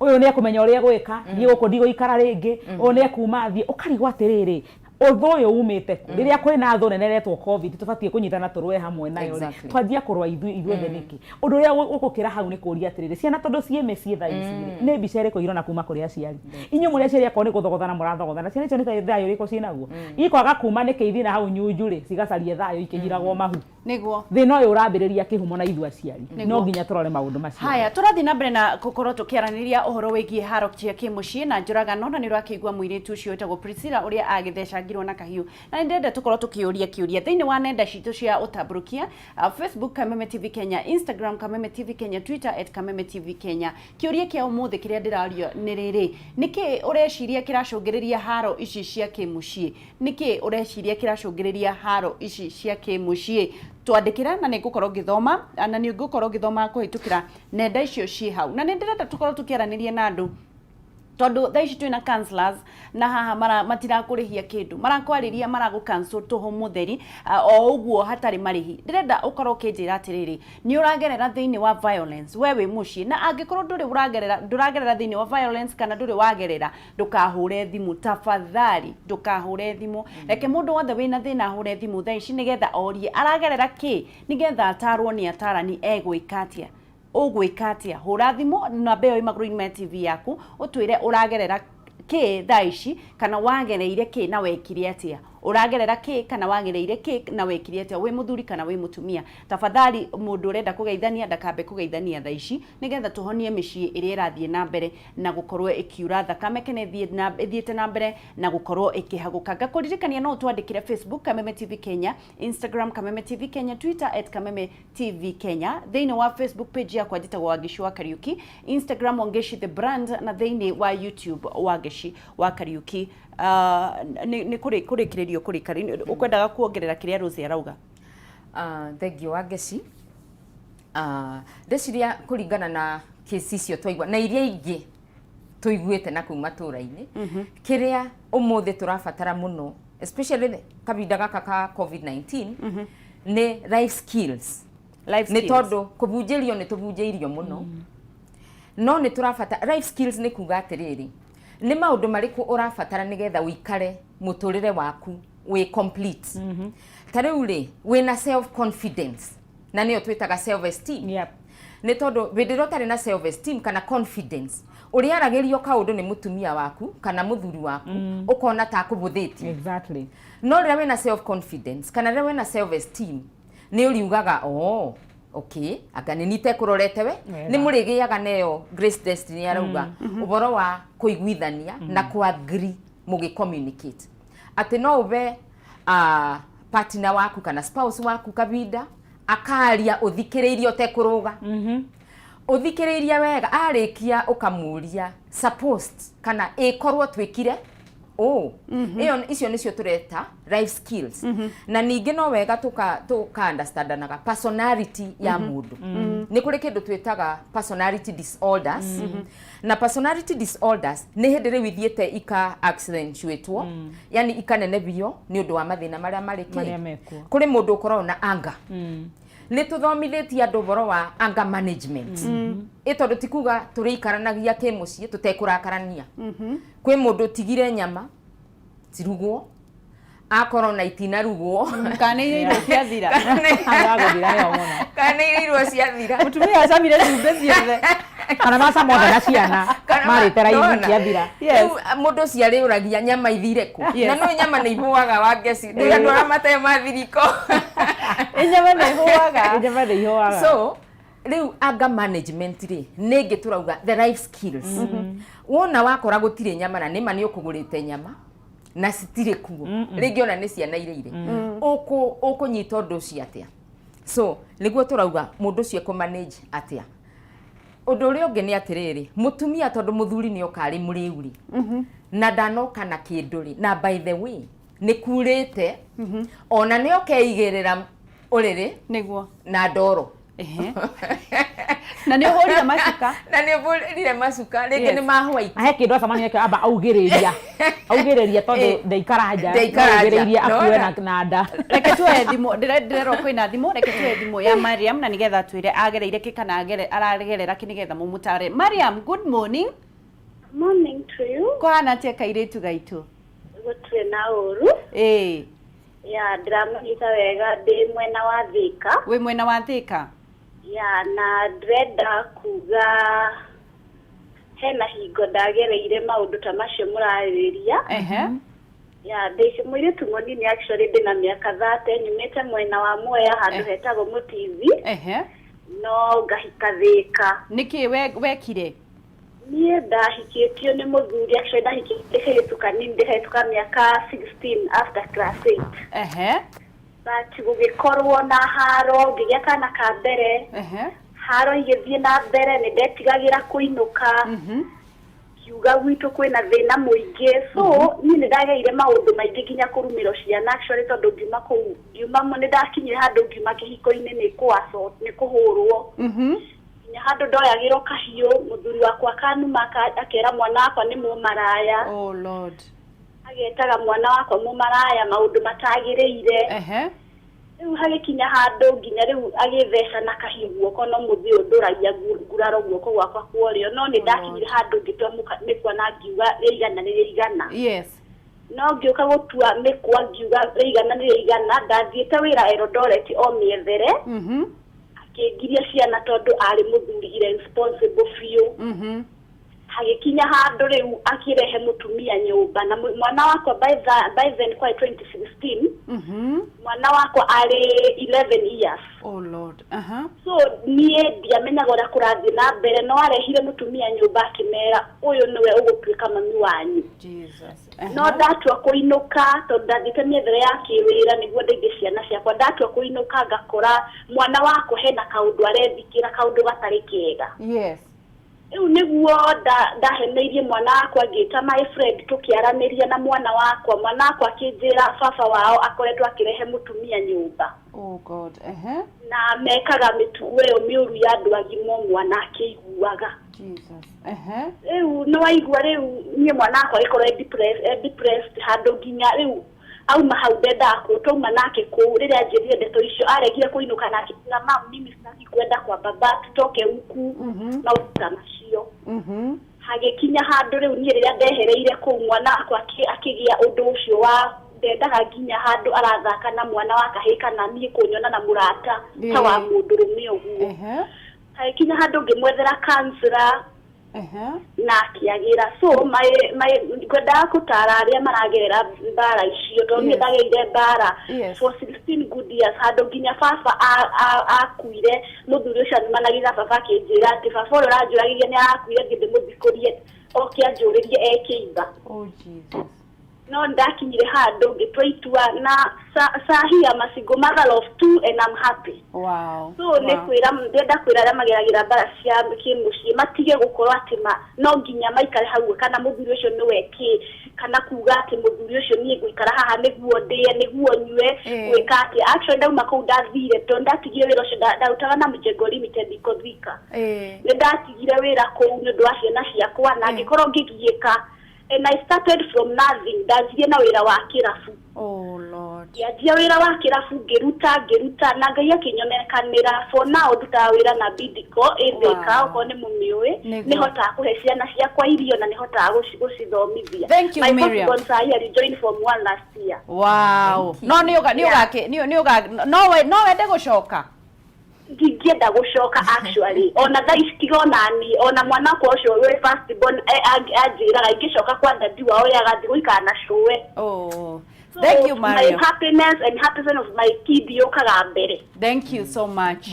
C: Ũyũ nĩ ekũmenya ũrĩa egwĩka, niĩ gũkũ ndigũikara rĩngĩ, ũyũ nĩ ekuma athiĩ, ũkarigwo atĩrĩrĩ, ũthũ ũyũ umĩte kũ? Rĩrĩa kwĩna thũ nene ĩretwo Covid tũbatiĩ kũnyitana tũrũe hamwe nayo rĩ, twanjia kũrũa ithuothe nĩkĩ? Ũndũ ũrĩa ũgũkĩra hau nĩ kũria atĩrĩrĩ, ciana tondũ ciĩ mĩciĩ thaa ici rĩ, nĩ mbica ĩrĩkũ irona kuma kũrĩ aciari? Inyuĩ mũrĩ aciari akorwo nĩ gũthogothana mũrathogothana, ciana icio nĩ thayũ ũrĩkũ ciĩnaguo? Ikwaga kuma nĩkĩ ithiĩ na hau Nyunju rĩ, cigacarie thayũ ikĩhiragwo mahu?
A: Nĩguo.
C: Thĩna ũyũ ũrambĩrĩria kĩhumo na ithuĩ aciari. No nginya tũrore maũndũ macio.
A: Haya, tũrathiĩ na mbere na gũkorwo tũkĩaranĩria ũhoro wĩgiĩ haro cia kĩmũciĩ na njũragano, na nĩ ũrakĩigua mũirĩtu ũcio wĩtagwo Priscilla ũrĩa agĩthecangirwo na kahiũ. Na nĩ ndĩrenda tũkorwo tũkĩũria kĩũria thĩinĩ wa nenda citũ cia ũtambũrũkia, Facebook Kameme TV Kenya, Instagram Kameme TV Kenya, Twitter at Kameme TV Kenya. Kĩũria kĩa ũmũthĩ kĩrĩa ndĩraũria nĩ rĩrĩ, nĩkĩ ũreciria kĩracũngĩrĩria haro ici cia kĩmũciĩ? Nĩkĩ ũreciria kĩracũngĩrĩria haro ici cia kĩmũciĩ? Twandĩkĩra na nĩngũkorwo ngĩthoma, na nĩ ngũkorwo ngĩthoma kũhĩtũkĩra nenda icio ciĩ hau. Na nĩ ndĩrenda tũkorwo tũkĩaranĩria na andũ tondũ thaa ici twĩna counselors na haha matirakũrĩhia kĩndũ, marakwarĩria, maragũ counsel tũhũ mũtheri o ũguo hatarĩ marĩhi. Ndĩrenda ũkorwo ũkĩnjĩra atĩrĩrĩ, nĩ ũragerera thĩinĩ wa violence we wĩ mũciĩ, na angĩkorwo ndũrĩ ũragerera, ndũragerera thĩinĩ wa violence kana ndũrĩ wagerera, ndũkahũre thimũ tafadhali, ndũkahũre thimũ. Reke mũndũ wothe wĩna thĩna ahũre thimũ thaa ici nĩgetha orie aragerera kĩ, nĩgetha atarwo nĩ atarani egwĩka atĩa. Ũgwĩka atĩa? Hũra thimũ namba ĩyo ĩ magũrũ-inĩ ma TV yaku ũtwĩre ũragerera kĩ thaa ici kana wagereire kĩ na wekire atĩa. Ũragerera kĩ kana wagereire kĩ na wekire atĩa wĩ mũthuri kana wĩ mũtumia. Tafadhali mũndũ ũrenda kũgeithania ndakambe kũgeithania thaa ici nĩgetha tũhonie mĩciĩ ĩrĩa ĩrathiĩ na mbere na gũkorwo ĩkiura thakame kana ĩthiĩte na mbere na gũkorwo ĩkĩhagũka. Ngakũririkania no ũtwandĩkĩre Facebook Kameme TV Kenya, Instagram Kameme TV Kenya, Twitter at Kameme TV Kenya. Thĩinĩ wa Facebook page yakwa njĩtagwo Wangeci wa Kariuki, Instagram Wangeci the brand, na thĩinĩ wa YouTube Wangeci wa Kariuki. Nĩ kũrĩkĩrĩrio kũrĩka, ũkwendaga kuongerera kĩrĩa Rose arauga?
B: Thengiũ Wangeci. Ndeciria kũringana na kesi icio twaigua na iria ingĩ tũiguĩte na kũu matũra-inĩ, kĩrĩa ũmũthĩ tũrabatara mũno especially kahinda gaka ka COVID-19 nĩ life skills.
A: Life
B: Nĩ
A: skills.
B: tondũ kũbunjĩrio nĩ tũbunjĩirio mũno, no nĩ tũrabatara life skills. Nĩ kuga atĩrĩrĩ, nĩ maũndũ marĩkũ ũrabatara nĩgetha ũikare mũtũrĩre waku wĩ complete? Ta rĩu rĩ, wĩna self confidence, na nĩyo twĩtaga self esteem. Nĩ tondũ hĩndĩ ĩrĩa ũtarĩ na self esteem kana confidence, ũrĩaragĩrio kaũndũ nĩ mũtumia waku kana mũthuri waku, ũkona ta akũbũthĩtie. No rĩrĩa wĩna self confidence kana rĩrĩa wĩna self esteem, Nĩ ũriugaga, oh okay, anga nĩ nitekũrorete we. Nĩ mũrĩgĩaga nayo. Grace Destiny arauga ũhoro wa kũiguithania na kũ agree mũgĩ communicate atĩ no ũbe partner waku kana spouse waku kabinda akaria, ũthikĩrĩirie ũtekũrũga, ũthikĩrĩirie wega, arĩkia ũkamũria supposed kana ĩkorwo twĩkire ũ ĩyo. Icio nĩcio tũreta life skills. Na ningĩ no wega tũka understandanaga personality ya mũndũ. Nĩ kũrĩ kĩndũ twĩtaga personality disorders, na personality disorders nĩ hĩndĩ rĩu ithiĩte ika accentuatwo, yani ikanenebio nĩ ũndũ wa mathĩna marĩa marĩ kĩ
C: Marĩa mekuo.
B: Kũrĩ mũndũ ũkoragwo na anger. Nĩ tũthomithĩtie andũ ũhoro wa anger management, ĩ tondũ ti kuga tũrĩikaranagia kĩ mũciĩ tũtekũrakarania. Kwĩ mũndũ ũtigire nyama cirugwo, akorwo na itinarugwo.
A: Kana nĩ irio ciathira.
C: Agagũthira nĩyo mũno.
B: Kana nĩ irio ciathira.
A: Mũtumia acamire cumbĩ ciothe.
C: Kana macama othe na ciana marĩte raini
B: Nona.
C: ciathira.
A: Yes.
B: Rĩu mũndũ ũcio arĩũragia nyama ithire kũ?
A: Yes.
B: Na no nyama nĩ ihũaga wa ngeci, ndũĩ andũ arĩa matarĩ mathiriko.
A: Nyama nĩ ihũaga.
C: Nyama nĩ ihũaga.
B: So rĩu anger management rĩ, nĩ ĩngĩ tũrauga the life skills. Wona wakora gũtirĩ nyama na nĩma nĩ ũkũgũrĩte nyama na citirĩ kuo, rĩngĩ ona nĩ ciana irĩire, ũkũnyita ũndũ ũcio atĩa? So nĩguo tũrauga mũndũ ũcio ekũ manage atĩa. Ũndũ ũrĩa ũngĩ nĩ atĩrĩrĩ, mũtumia tondũ mũthuri nĩ oka arĩ mũrĩu rĩ, na ndanoka na kĩndũ rĩ, na by the way nĩ kurĩte, ona nĩ okeigĩrĩra ũrĩrĩ na ndoro.
A: Na nĩ ũhũrire macuka.
B: Na nĩ ũhũrire macuka rĩngĩ nĩ ma white.
C: Na he kĩndũ acemania nakĩo, amba augĩrĩria augĩrĩria tondũ ndaikara nja.
B: Ndaikara nja.
C: Augĩrĩirie akue
B: Nona.
C: na nda.
A: Reke tuoe thimũ. Ndĩrerwo kwĩna thimũ. Reke tuoe thimũ ya Mariam na nĩgetha twĩre agereire kĩ kana aragerera kĩ, nĩgetha mũmũtare. Mariam, good morning.
G: Morning to you.
A: Kũhana atĩa, kairĩtu gaitũ?
G: Gũtirĩ na ũru. Ya, ndĩramũnyita wega ndĩ mwena wa Thika.
A: Wĩ mwena wa Thika?
G: Ya, na ndĩrenda kuga hena hingo ndagereire maũndũ ta macio mũrarĩrĩria. Ya, ndĩ mũirĩtu mũnini, actually ndĩna mĩaka 30, nyumĩte mwena wa Mwea handũ hetagwo Mũtithi, no ngahika Thĩka.
A: Nĩkĩ wekire?
G: Niĩ ndahikĩtio nĩ mũthuri, actually ndahikĩtio ndĩ kairĩtu kanini, ndĩ kairĩtu ka mĩaka 16 after class 8. But gũgĩkorwo na haro, ngĩgĩa kana ka mbere. Haro igĩthiĩ na mbere, nĩ ndetigagĩra kũinũka, kiuga gwitũ kwĩna thĩna mũingĩ, so niĩ nĩ ndageire maũndũ maingĩ nginya kũrumĩrwo ciana actually, tondũ ngiuma kũu ngiuma nĩ ndakinyire handũ ngiuma kĩhiko-inĩ nĩ kũaco nĩ kũhũrwo, nginya handũ ndoyagĩrwo kahiũ, mũthuri wakwa akanuma, akera mwana wakwa nĩ mũmaraya.
A: Oh Lord.
G: Agetaga mwana wakwa mũmaraya, maũndũ matagĩrĩire. Rĩu hagĩkinya handũ nginya rĩu agĩtheca na kahiũ guoko, no mũthĩ ũyũ ndũragia nguraro guoko gwakwa kworĩo, no nĩ ndakinyire handũ ngĩtua mĩkwa na ngiuga rĩigana nĩ rĩigana. No ngĩũka gũtua mĩkwa ngiuga rĩigana nĩ rĩigana, ndathiĩte wĩra Eldoret o mĩethere. Akĩngiria ciana tondũ arĩ mũthuri irresponsible biũ. Hagĩkinya handũ rĩu akĩrehe mũtumia nyũmba na mwana wakwa by then kwa 2016, mwana wakwa arĩ 11 years.
A: Oh Lord.
G: So niĩ ndiamenyaga ũrĩa kũrathiĩ na mbere, no arehire mũtumia nyũmba akĩmera ũyũ nĩwe ũgũtuĩka mami wanyu.
A: Jesus.
G: No ndatua kũinũka, tondũ ndathiĩte mĩethere ya kĩwĩra nĩguo ndeithie ciana ciakwa, ndatua kũinũka ngakora mwana wakwa hena kaũndũ arethikĩra, kaũndũ gatarĩ kega. Rĩu nĩguo ndaheneirie mwana wakwa, ngĩta my friend, tũkĩaranĩria na mwana wakwa. Mwana wakwa akĩnjĩra baba wao akoretwo akĩrehe mũtumia nyũmba
A: Oh God.
G: Na mekaga mĩtugo ĩyo mĩũru ya andũ agima o mwana akĩiguaga.
A: Jesus.
G: Rĩu nĩ waigua, rĩu niĩ mwana wakwa agĩkorwo e depressed handũ nginya rĩu auma hau ndendaga kũ twauma nake kũu. Rĩrĩa anjĩrire ndeto icio, aregire kũinũka nake na mam, mimi sitaki kwenda kwa baba, tutoke huku, maũndũ ta macio. Hagĩkinya handũ rĩu niĩ rĩrĩa ndehereire kũu, mwana wakwa akĩgĩa ũndũ ũcio wa ndendaga nginya handũ arathaka na mwana wa kahĩĩ kana niĩ kũnyona na mũrata ta wa mũndũrũme ũguo. Hagĩkinya handũ ngĩmwethera counselor. Na akĩagĩra. So my my ngwendaga kũtara arĩa maragerera mbara icio, tondũ niĩ ndagereire mbara for 16 good years, handũ nginya baba akuire. Mũthuri ũcio anyumanagia, baba akĩnjĩra atĩ baba ũrĩa ũranjũragĩria nĩ arakuire, ngĩ ndĩmũthikũrie oke anjũrĩrie ekĩimba.
A: Oh Jesus.
G: No ndakinyire handũ ngĩtua itua na sahi I'm a single mother of two and I'm happy. So nĩ kwĩra, ndĩrenda kwĩra arĩa mageragĩra mbara cia kĩmũciĩ matige gũkorwo atĩ no nginya maikare hau kana mũthuri ũcio nĩwe kĩ, kana kuga atĩ mũthuri ũcio niĩ ngũikara haha nĩguo ndĩe, nĩguo nyue. Gwĩka atĩ actually ndauma kũu ndathire, tondũ ndatigire wĩra ũcio ndarutaga na Mjengo Limited iko Thika. Nĩ ndatigire wĩra kũu nĩ ũndũ wa ciana ciakwa na ngĩkorwo ngĩgiĩka, and I started from nothing. Ndanjirie na wĩra wa kĩrabu.
A: Oh Lord.
G: Ngĩanjia wĩra wa kĩrabu, ngĩruta, ngĩruta, na Ngai akĩnyonekanĩra. For now ndutaga wĩra na Bidco ĩthĩka. Okorwo nĩ mũmĩũĩ. Nĩhotaga kũhe ciana ciakwa irio na nĩhotaga gũcithomithia.
A: Thank you,
G: My
A: Miriam.
G: first born sahi ali join form one last year.
A: Wow. No nĩ ũga nĩ ũgakĩ nĩ ũga no wende gũcoka?
G: Ndingĩenda gũcoka actually. Ona thaa ici, tiga ona niĩ, ona mwana wakwa ũcio wĩ first born anjĩraga ingĩcoka kwa dadi wao ũrĩa agathiĩ gũikara na cũwe.
A: Oh.
G: So,
A: Thank you,
G: my
A: Mariam.
G: happiness and happiness of my kid yũkaga mbere.
A: Thank you so much.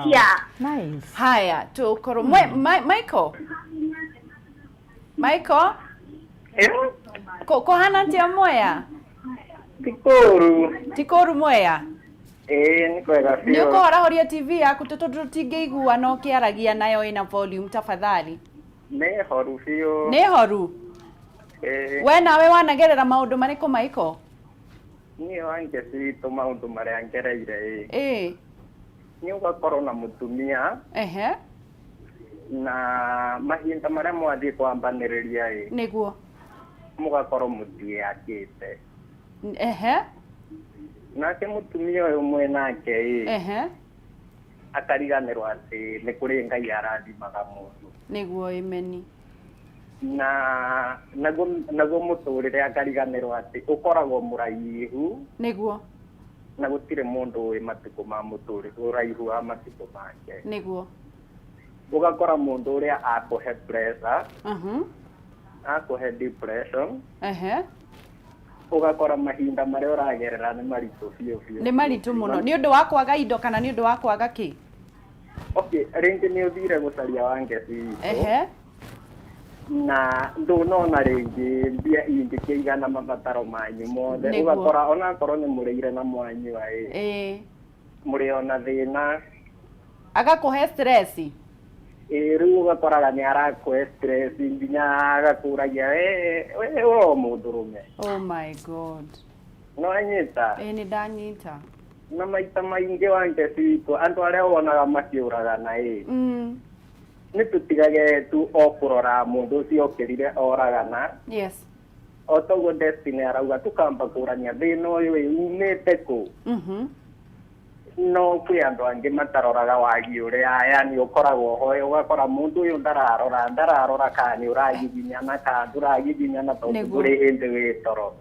G: Yeah.
C: Nice.
A: Haya, tukorwo Michael. Michael, kũhana atĩa Mwea?
H: Ti kũũru.
A: Ti kũũru Mwea?
H: Ĩĩ, nĩ kwega
A: Nĩ
H: biũ.
A: ũkũhorahoria TV yaku tondũ tũtingĩigua na ũkĩaragia nayo ĩna volume, tafadhali.
H: Nĩ horu biũ.
A: Nĩ horu.
H: Ĩĩ.
A: We nawe wanagerera maũndũ marĩkũ, Michael?
H: Niĩ Wangeci witũ, maũndũ marĩa ngereire ĩ. Nĩ ũgakorwo na mũtumia na mahinda marĩa mwathiĩ kwambanĩrĩria ĩ. Mũgakorwo mũtiĩakĩte. Nake mũtumia ũyũ mwĩ nake ĩ. Akariganĩrwo atĩ nĩ kũrĩ Ngai arathimaga mũndũ.
A: Nĩguo, imeni.
H: Na naguo mũtũrĩre akariganĩrwo atĩ ũkoragwo mũraihu na gũtirĩ mũndũ wĩ matukũ ma mũtũrĩre, ũraihu wa matukũ make. Ũgakora mũndũ ũrĩa akũhe pressure, akũhe depression. Ũgakora mahinda marĩa ũragerera nĩ maritũ biũ biũ.
A: Nĩ maritũ mũno. Nĩ ũndũ wa kwaga indo kana nĩ ũndũ wa kwaga kĩ?
H: Okay, rĩngĩ nĩ ũthire gũcaria Wangeci witũ na ndũnona rĩngĩ mbia ingĩkĩigana mabataro manyu mothe. Ũgakora onakorwo nĩ mũrĩire na mwanyua ĩ, mũrĩ ona thĩna.
A: Agakũhe stress.
H: Ĩ, rĩu ũgakoraga nĩ arakũhe stress nginya agakũragia, we ũ mũndũrũme.
A: Oh my God.
H: No anyita.
A: Ĩ, nĩ ndanyita.
H: Na maita maingĩ, Wangeci witũ, andũ arĩa wonaga makĩũragana ĩ, nĩ tũtigage tu o kũrora mũndũ ũcio okĩrire oragana. O toguo Destiny arauga, tukamba kũrania thĩna ũyũ ĩ umĩte kũ. No kwĩ andũ angĩ mataroraga wagi ũrĩa yani ũkoragwo ho, ũgakora mũndũ ũyũ ndararora kana nĩ ũragiginyana kana ndũragiginyana, tondũ ndũrĩ hĩndĩ wĩ toro.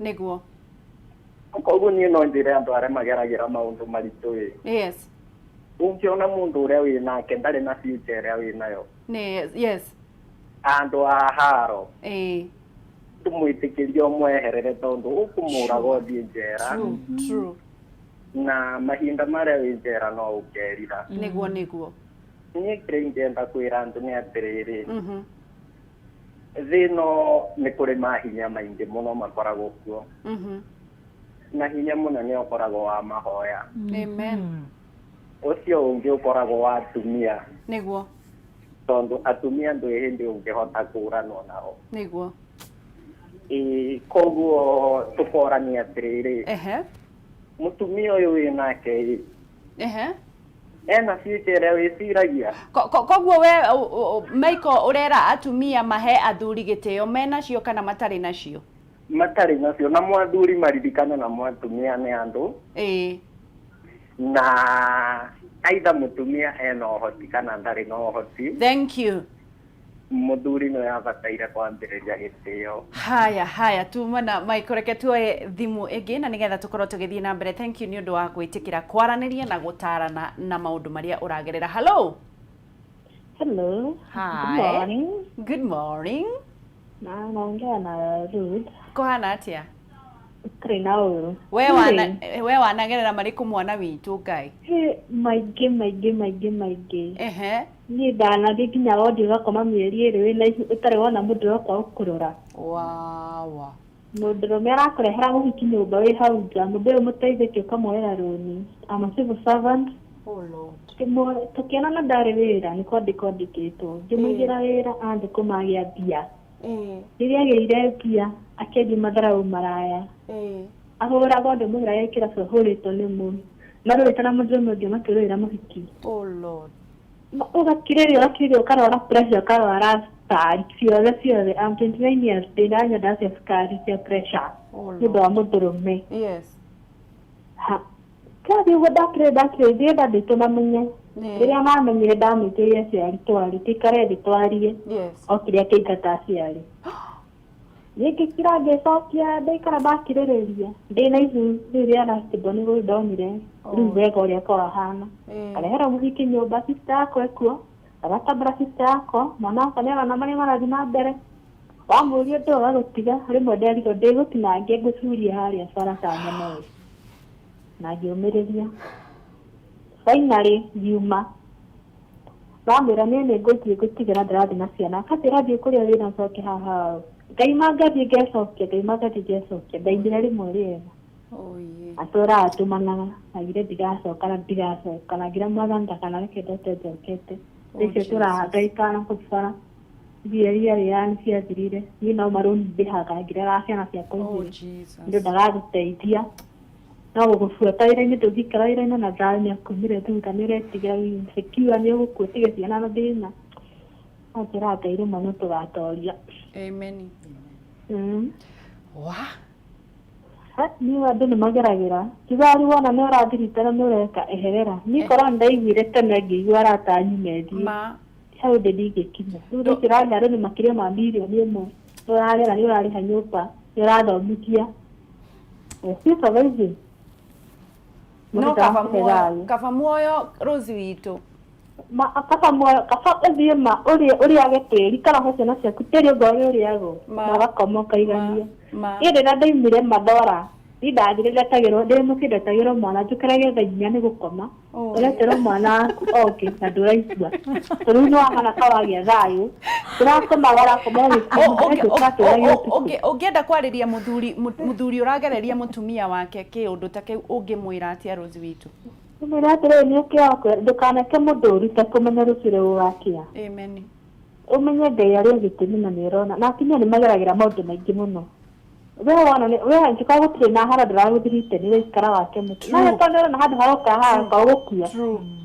H: Koguo niĩ no njĩre andũ arĩa mageragĩra maũndũ maritũ ĩ, ũngĩona mũndũ ũrĩa wĩ nake ndarĩ na future ĩrĩa wĩ nayo,
A: Nĩ yes.
H: andũ a haro, tũmwĩtĩkĩrie ũmweherere, tondũ ũkũmũraga ũthiĩ njera.
A: True, true.
H: Na mahinda marĩa wĩ njera no ũkerira.
A: Nĩguo nĩguo.
H: Niĩ kĩrĩa ingĩenda kwĩra andũ nĩ atĩrĩrĩ, thĩ ĩno nĩ kũrĩ mahinya maingĩ mũno makoragwo kuo, na hinya mũnene ũkoragwo wa mahoya.
A: Amen.
H: Ũcio ũngĩ ũkoragwo wa atumia, tondũ atumia ndwĩ hĩndĩ ũngĩhota kũranwo nao. Ĩ, koguo tũkorania atĩrĩrĩ, mũtumia ũyũ wĩ nake ĩ, ena future ĩrĩa wĩciragia?
A: Koguo we Michael ũrera atumia mahe athuri gĩtĩo menacio kana matarĩ nacio?
H: Matarĩ nacio, na mwathuri maririkane na mwatumia nĩ andũ, na aitha mũtumia ena ũhoti kana ndarĩ na ũhoti.
A: Thank you.
H: Mũthuri nĩwe abataire kwambĩrĩria gĩtĩo.
A: Haya, haya, tuma na Michael, reke tuoe thimũ ĩngĩ na nĩgetha tũkorwo tũgĩthiĩ na mbere. Thank you nĩ ũndũ wa gwĩtĩkĩra kwaranĩria na gũtarana na maũndũ marĩa ũragerera. Hello.
I: Hello.
A: Hi.
I: Good morning.
A: Good morning.
I: Na naongea na Ruth.
A: Kũhana atĩa?
I: Tũrĩ na ũru.
A: We wana we wanagerera marĩkũ mwana witũ Ngai?
I: He, maingĩ maingĩ maingĩ maingĩ.
A: Ehe.
I: Niĩ ndanathiĩ nginya wondi ũgakoma mĩeri ĩrĩ wĩna ihu ũtarĩ wona mũndũ woka gũkũrora.
A: Wawa.
I: Mũndũrũme arakũrehera mũhiki nyũmba wĩ hau nja, mũndũ ũyũ mũteithĩtie ũkamuoera rũni. I'm a civil servant.
A: Oh Lord.
I: Tũkĩonana ndarĩ wĩra, nĩ kwandĩkwo andĩkĩtwo. Ngĩmũigĩra wĩra athũkũma agĩa mbia. Rĩrĩa agĩire mbia, akĩanjia matharaũ maraya. Ahũragwo ndĩmwĩra ekĩra ahũrĩtwo nĩ mũndũ. Marũĩte na mũndũrũme ũngĩ makĩrũĩra mũhiki.
A: Oh Lord.
I: Ũgakirĩrĩria ũgakirĩrĩria ũkarwara pressure ũkarwara cukari ciothe ciothe. I'm 29 years ndĩranyua ndawa cia cukari cia pressure.
A: Oh
I: Nĩ ũndũ wa mũndũrũme.
A: Yes.
I: Ha. Kĩrathiĩ ũguo ndakire ndakire thiĩ ndandĩtwo mamenye. Rĩrĩa mamenyire ndamwĩtĩire aciari twarie tũikare thĩ twarie.
A: Yes.
I: Okire akĩingata aciari. Niĩ ngĩkira ngĩcokia ndaikara ndakirĩrĩria ndĩna ihu rĩu rĩa last born nĩguo ndonire rĩu wega ũrĩa kwahana. Karehera mũhiki nyũmba sister yakwa ekuo agatambũra sister yakwa mwana wakwa nĩarona marĩa marathiĩ na mbere. Wamũria ũndũ agagũtiga rĩmwe nderirwo ndĩgũtinangia ngũcurie harĩa bara ta nyama ĩyo. Na ngĩũmĩrĩria. Finally ngiuma. Bamwĩra niĩ nĩ ngũthiĩ ngũtigĩra ndĩrathiĩ na ciana. Akatĩ ũrathiĩ kũrĩa wĩra ũcoke haha. Ngaima ngathiĩ ngecokia, ngaima ngathiĩ ngecokia. Ndaimire rĩmwe rĩega. Atũraga atũmanaga, agire ndigacoka na ndigacoka na ngira mwathani ndakanareke ndote njokete. Rĩcio tũraga ngaikara na kũu bara. Mbia iria rĩa nĩ ciathirire. Niĩ no marũni ndĩhaga ngĩreraga ciana ciakwa igĩrĩ. Mũndũ ndagagũteithia. No gũgũbuata wĩra-inĩ ndũngĩikara wĩra-inĩ na thayũ nĩ akumire thutha nĩ ũretigĩra wĩ insecure nĩ ũgũkua ũtige ciana na thĩna. No njĩra Ngai rĩmwe nĩ tũgatoria.
A: Amen. Wa.
I: Niĩ andũ nĩ mageragĩra. Tiga rĩu wona nĩ ũrathiritana nĩ ũreka eherera. Niĩ korwo nĩ ndaiguire tene ngĩigua arata anyume thiĩ.
A: Ma.
I: Hau ndĩ ndingĩkinya. Rĩu thaa ici ũrarĩha rũni makĩria ma mirioni ĩmwe. Nĩ ũrarera nĩ ũrarĩha nyũmba, nĩ ũrathomithia. Still surviving.
A: No kaba muoyo, kaba muoyo Rose witũ.
I: Ma kaba muoyo, kaba ũthiĩ ma ũrĩe ũrĩage tĩri kana ũhe ciana ciaku tĩri okorwo nĩ ũrĩagwo na ũgakoma ũkaigania. Niĩ rĩrĩa ndaumire Mathora, niĩ ndathire ndetagĩrwo ndĩ mũciĩ ndetagĩrwo mwana njũkĩrage thaa inya nĩ gũkoma. Ũretĩrwo mwana waku oke na ndũraigua. Tondũ rĩu nĩ wahana ta wagĩa thayũ. Ũrakoma ũrakoma ũgĩtũragia ũtukũ.
A: Ũngĩenda kwarĩria mũthuri mũthuri ũragereria mũtumia wake kĩũndũ ta kĩu ũngĩmwĩra atĩa Rose witũ?
I: Ngũmwĩra atĩrĩrĩ nĩ ũkĩ wakwa ndũkaneke mũndũ ũru ũtekũmenya rũciũ gũgakĩa.
A: Amen.
I: Ũmenye Ngai arĩ o gĩtũmi na nĩ ũrona. Na atumia nĩ mageragĩra maũndũ maingĩ mũno. We wona nĩ we angĩkorwo gũtirĩ na hara ndũragũthirite nĩ waikara wake mũtĩ. No angĩkorwo nĩ ũrona handũ haroka haroka ũgũkua.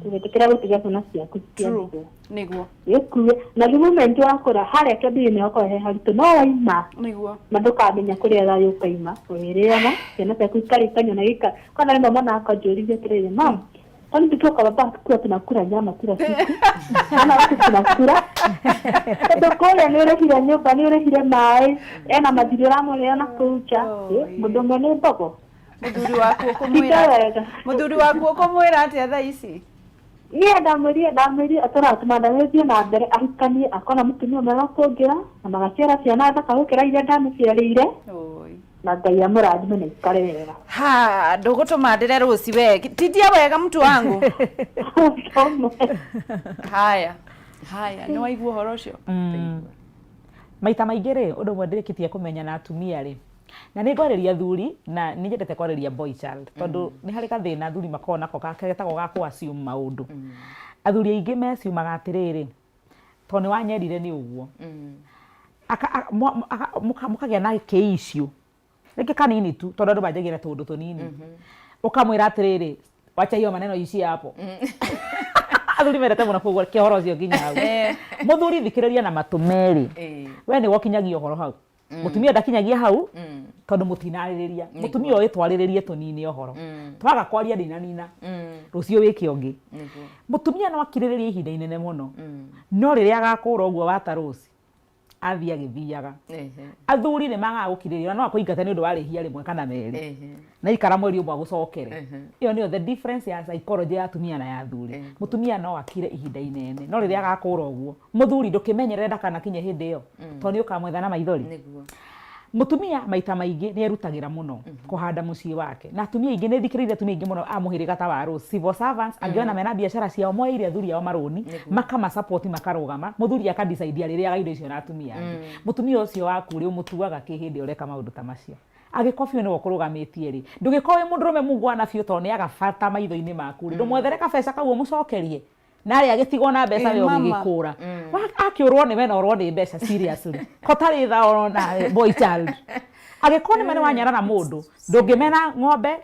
I: Ndũgetĩkĩre gũtiga ciana ciaku cianjie.
A: Nĩguo.
I: Gĩkue. Na the moment wakũra harĩa kĩambĩrĩria-inĩ hakoragwo he haritũ no waima
A: Nĩguo.
I: na ndũkamenya kũrĩa thayũ ũkaima ũrĩrĩaga ciana ciaku ikarĩa ikanyua na gĩka kwanza rĩmwe mwana wakwa anjũririe atĩrĩrĩ mam kwani tukiwa kwa baba hatukuwa tunakula nyama kila siku ama watu tunakula tondũ kũrĩa nĩ ũrĩhire nyũmba nĩ ũrĩhire maĩ ena mathirĩ ũramũrĩra na kũu nja mũndũ ũmwe nĩ mbogo
A: Mũthuri waku ũkũmwĩra mũthuri waku ũkũmwĩra atĩa thaa ici?
I: Niĩ ndamwĩrire ndamwĩrire tũratũma ndagĩthiĩ na mbere ahikanie akona mũtumia mwega kũngĩra na magaciara ciana thaka gũkĩra iria ndamũciarĩire na Ngai amũrathime na ikare wega.
A: Ha, ndũgũtũma ndĩre rũci we. Tindia wega mtu wangu. Haya. Haya, nĩ waigua ũhoro ũcio?
C: Maita maingĩ rĩ, ũndũ ũmwe ndĩrĩkĩtie kũmenya na atumia rĩ, na nĩ ngwarĩria athuri na nĩ nyendete kwarĩria boy child tondũ nĩ harĩ gathĩna athuri makoragwo nako getagwo ga kũ assume maũndũ. Athuri aingĩ me assume aga atĩrĩrĩ, tondũ nĩ wanyerire nĩ ũguo. Mũkagĩa na kĩ issue rĩngĩ kanini tu tondũ andũ manjagia na tũũndũ tũnini. Ũkamwĩra atĩrĩrĩ, wacha hiyo maneno iishie hapo. Athuri mendete mũno kũigua kĩhoro ũcio nginya hau. Mũthuri thikĩrĩria na matũ merĩ. We nĩwe ũkinyagia ũhoro hau. Mũtumia ndakinyagia hau tondũ mũtinarĩrĩria. Mũtumia ũyũ twarĩrĩrie tũnine ũhoro. Twaga kwaria ndinanina. Rũciũ wĩke ũngĩ. Mũtumia no akirĩrĩrie ihinda inene mũno. No rĩrĩa agakũra ũguo wata rũci, Athiĩ agĩthiaga. Athuri nĩ magaga gũkirĩrĩria, no akũingate nĩ ũndũ wa rĩhia rĩmwe kana merĩ, na ikara mweri ũmwe agũcokere. Ĩyo nĩyo the difference ya psychology ya atumia na ya athuri. Mũtumia no akire ihinda inene, no rĩrĩa agakũra ũguo, mũthuri ndũkĩmenyerere ndakanakinye hĩndĩ ĩyo, tondũ nĩ ũkamwetha na maithori. Mũtumia maita maingĩ nĩ erutagĩra mũno kũhanda mũciĩ wake, na atumia aingĩ, nĩ thikĩrĩirie atumia aingĩ mũno a mũhĩrĩga ta wa Rose, civil servants, angĩ ona mena biacara ciao, moeire athuri ao marũni, makama support makarũgama, mũthuri aka decide arĩrĩaga indo icio na atumia angĩ. Mũtumia ũcio waku rĩ, ũmũtuaga kĩ hĩndĩ ĩrĩa ũreka maũndũ ta macio? Angĩkorwo biũ nĩwe ũkũrũgamĩtie rĩ, ndũgĩkorwo wĩ mũndũrũme mungwana biũ tondũ nĩ aga bata maitho-inĩ maku rĩ, ndũmwethere kabeca kau ũmũcokerie? Narĩ agĩtigwo na mbeca.
A: Ĩ,
C: we
A: mama.
C: Ũgĩgĩkũra akĩũrwo nĩ we na ũrwo nĩ mbeca, seriously, ko tarĩ tha ona boy child. Angĩkorwo nĩ ma nĩ wanyarara mũndũ, ndũngĩmena ng'ombe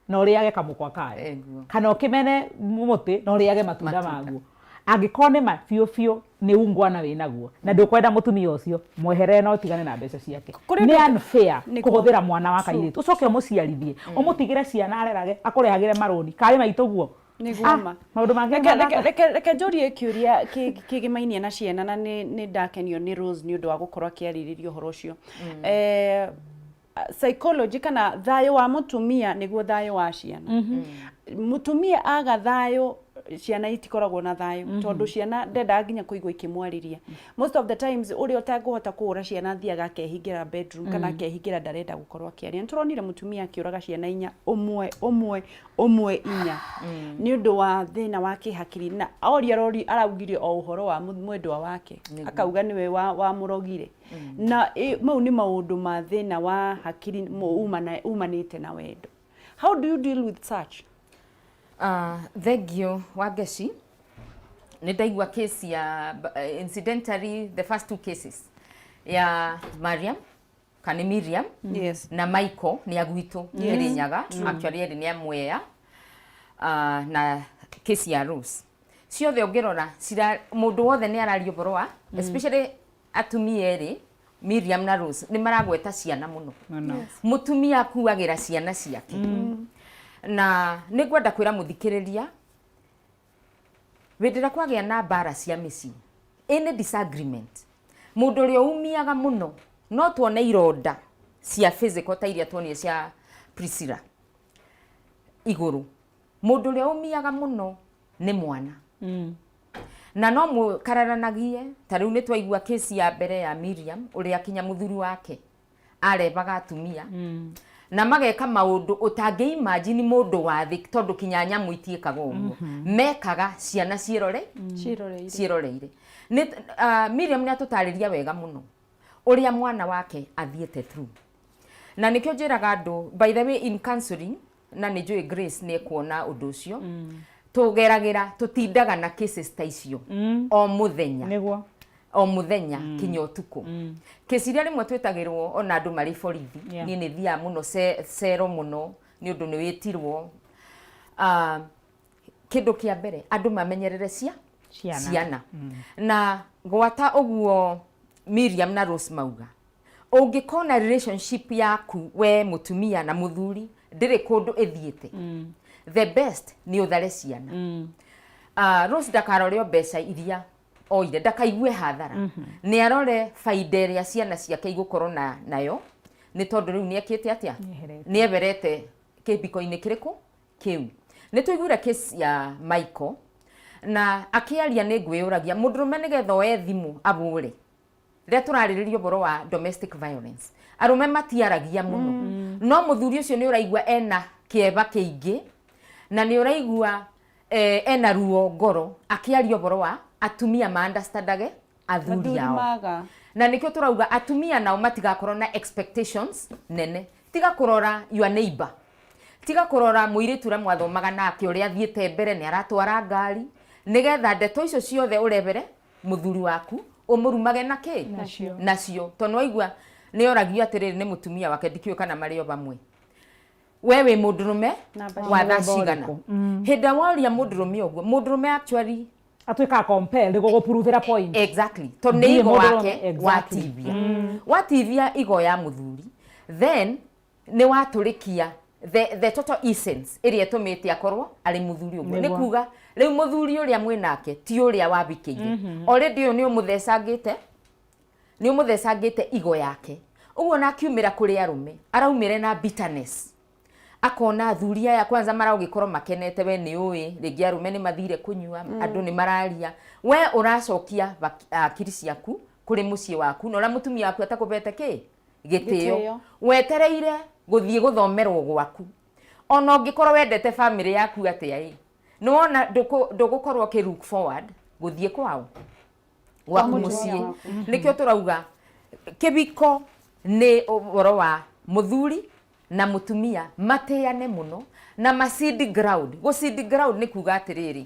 C: na ũrĩage kamũkwa kayo, kana ũkĩmene mũtĩ na ũrĩage matunda maguo. Angĩkorwo nĩ ma biũ biũ nĩ ungwana wĩ naguo na ndũkwenda mũtumia ũcio, mweherere na ũtigane na mbeca ciake.
A: Kũrĩ
C: nĩ
A: ũndũ-
C: unfair kũhũthĩra mwana wa kairĩtu, ũcoke ũmũciarithie, ũmũtigĩre ciana arerage, akũrehagĩre marũni karĩ maitũ guo.
A: Nĩguo.
C: Ah,
A: ma.
C: Maũndũ mangĩ mathaka.
A: Reke njũrie kĩũria kĩgĩmainie na ciana, na nĩ ndakenio nĩ Rose nĩ ũndũ wa gũkorwo akĩarĩrĩria ũhoro ũcio. Psychology kana thayũ wa mũtumia nĩguo thayũ wa ciana. Mũtumia aga thayũ, ciana itikoragwo na thayũ, tondũ ciana ndendaga nginya kũigua ikĩmwarĩria. Most of the times ũrĩa ũtangĩhota kũhũra ciana athiaga akehingĩra bedroom kana akehingĩra, ndarenda gũkorwo akĩaria. Nĩ tũronire mũtumia akĩũraga ciana inya, ũmwe ũmwe ũmwe, inya, nĩ ũndũ wa thĩna wa kĩhakiri, na oria arori araugire o ũhoro wa mwendwa wake, akauga nĩwe wamũrogire. Na mau nĩ maũndũ ma thĩna wa hakiri umanĩte na wendo. How do you deal with such?
B: Thank you, Wangeci. Nĩ ndaigua case ya incidentally the first two cases ya Mariam kana nĩ Miriam na Michael nĩ a gwitũ Kĩrĩnyaga, actually erĩ nĩ a Mwea, na case ya Rose, ciothe ũngĩrora cira mũndũ wothe nĩ araria ũhoro wa especially atumia erĩ, Miriam na Rose, nĩ maragweta ciana mũno. Mũtumia akuagĩra ciana ciake, na nĩ ngwenda kwĩra mũthikĩrĩria, hĩndĩ ĩrĩa kwagĩa na mbara cia mĩciĩ, any disagreement, mũndũ ũrĩa umiaga mũno, no tuone ironda cia physical ta iria tuonire cia Priscilla igũrũ, mũndũ ũrĩa umiaga mũno nĩ mwana. Na no mũkararanagie, ta rĩu nĩ twaigua kesi ya mbere ya Miriam, ũrĩa kinya mũthuri wake arebaga atumia na mageka maũndũ ũtangĩ imagine mũndũ wa thĩ, tondũ kinya nyamũ itiĩkaga ũguo mekaga ciana ciĩrore
A: ciĩroreire.
B: Ciĩroreire. Nĩ Miriam nĩ atũtarĩria wega mũno ũrĩa mwana wake athiĩte through, na nĩkĩo njĩraga andũ, by the way, in counseling, na nĩ njũĩ Grace nĩ ekuona ũndũ ũcio tũgeragĩra, tũtindaga na cases ta icio o mũthenya, o mũthenya kinya ũtukũ. Kesi iria rĩmwe twĩtagĩrwo ona andũ marĩ borithi. Niĩ nĩ thiaga mũno cero mũno nĩ ũndũ nĩ wĩtirwo. Kĩndũ kĩa mbere, andũ mamenyerere cia
C: Ciana.
B: Ciana. Na gwata ũguo Miriam na Rose mauga, ũngĩkona relationship yaku we mũtumia na mũthuri ndĩrĩ kũndũ ĩthiĩte, the best nĩ ũthare ciana. Rose ndakarore o mbeca iria oire, ndakaigue hathara, nĩ arore baida ĩrĩa ciana ciake igũkorwo na nayo, nĩ tondũ rĩu nĩ ekĩte atĩa?
C: Nĩeherete.
B: Nĩ eherete kĩmbiko-inĩ kĩrĩkũ kĩu. Nĩ tũiguire case ya Michael na akĩaria, nĩ ngwĩyũragia mũndũrũme nĩgetha oe thimũ abũre. Rĩrĩa tũrarĩrĩria ũhoro wa domestic violence, arũme matiaragia mũno, no mũthuri ũcio nĩ ũraigua ena kĩeva kĩingĩ na nĩ ũraigua ena ruo ngoro akĩaria ũhoro wa atumia ma understandage athuri
A: Athuri
B: ao.
A: Maga.
B: Na nĩkĩo tũrauga atumia nao matigakorwo na expectations nene. Tiga kũrora your neighbor, tiga kũrora mũirĩtu ũrĩa mwathomaga nake ũrĩa athiĩte mbere, nĩ aratwara ngari, nĩgetha ndeto icio ciothe ũrebere mũthuri waku ũmũrumage na kĩ?
C: Nacio.
B: Nacio, tondũ waigua nĩ oragio atĩrĩrĩ nĩ mũtumia wake, ndikĩũĩ kana marĩ o vamwe, we wĩ mũndũrũme
A: Namba
B: wa thaa
C: Mũthemba
B: cigana?
C: ũrĩkũ?
B: Hĩndĩ ĩrĩa woria mũndũrũme ũguo, mũndũrũme actually
C: atuĩkaga compelled gũgũpuruvĩra point.
B: Exactly, tondũ nĩ
C: Ndiĩ
B: igo
C: mũndũrũme,
B: wake. Watibia watibia igo ya mũthuri, then nĩ watũrĩkia the total essence ĩrĩa ĩtũmĩte akorwo arĩ mũthuri ũguo. Nĩ kuga rĩu mũthuri ũrĩa mwĩ nake ti ũrĩa wabikĩire. Already ũyũ nĩ ũmũthecangĩte. Nĩ ũmũthecangĩte igo yake. Ũguo ona akiumĩra kũrĩ arũme, araumĩra ena bitterness. Akona athuri aya kwanza maragĩkorwo makenete, we nĩ ũĩ, rĩngĩ arũme nĩ mathire kũnyua, andũ nĩ mararia. We ũracokia hakiri ciaku kũrĩ mũciĩ waku, na ũrĩa mũtumia waku atakũbete kĩ? Gĩtĩo.
A: Gĩtĩo.
B: Wetereire gũthiĩ gũthomerwo gwaku. Ona ũngĩkorwo wendete famĩlĩ yaku atĩa ĩ, nĩ wona ndũgũkorwo ũkĩ look forward gũthiĩ kwao, gwaku mũciĩ. Nĩkĩo tũrauga kĩbiko nĩ ũhoro wa mũthuri na mũtumia matĩane mũno na ma seed ground. Gũ seed ground nĩ kuga atĩrĩrĩ,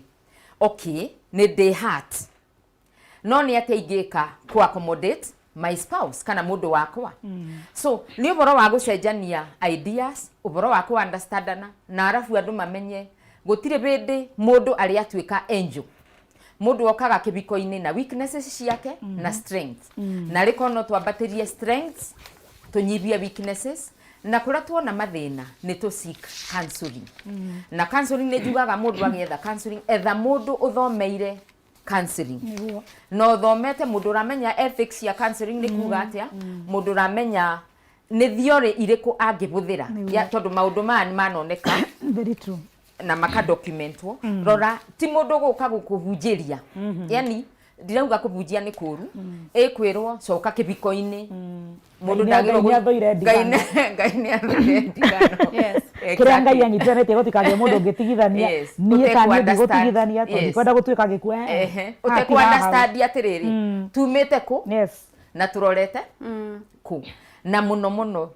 B: okay, nĩ ndĩ heart, no nĩ atĩa ingĩka kũ accommodate my spouse kana mũndũ wakwa. So nĩ ũhoro wa gũcenjania ideas, ũhoro wa kũ understandana, na arabu andũ mamenye gũtirĩ hĩndĩ mũndũ arĩ atuĩka angel. Mũndũ okaga kĩbiko-inĩ na weaknesses ciake na strengths. Na rĩkorwo no twambatĩrie strengths, tũnyihie weaknesses, na kũrĩa tuona mathĩna nĩ tũ seek counseling. Na counseling nĩ njugaga mũndũ agĩetha counseling, etha mũndũ ũthomeire counseling na ũthomete, mũndũ ũramenya ethics cia counseling nĩ kuga atĩa, mũndũ ũramenya nĩ theory irĩkũ angĩbũthĩra, tondũ maũndũ maya nĩ manoneka.
C: Very true.
B: Na makadocumentwo. Rora, ti mũndũ gũka gũkũhunjĩria, yani ndirauga kũhunjia nĩ kũru, ĩkwĩrwo coka kĩbiko-inĩ, mũndũ
C: Ngai nĩ athũire
B: Ngai Ngai nĩ athũire ndigano.
C: Kĩrĩa Ngai anyitithanĩtie gũtikagĩe mũndũ ũngĩtigithania. Niĩ
B: Ũtekũ
C: ta niĩ
B: understand.
C: ndigũtigithania tondũ ndikwenda gũtuĩka gĩkuũ.
B: Ũtekũ understand atĩrĩrĩ, tumĩte kũ na tũrorete kũ, na mũno mũno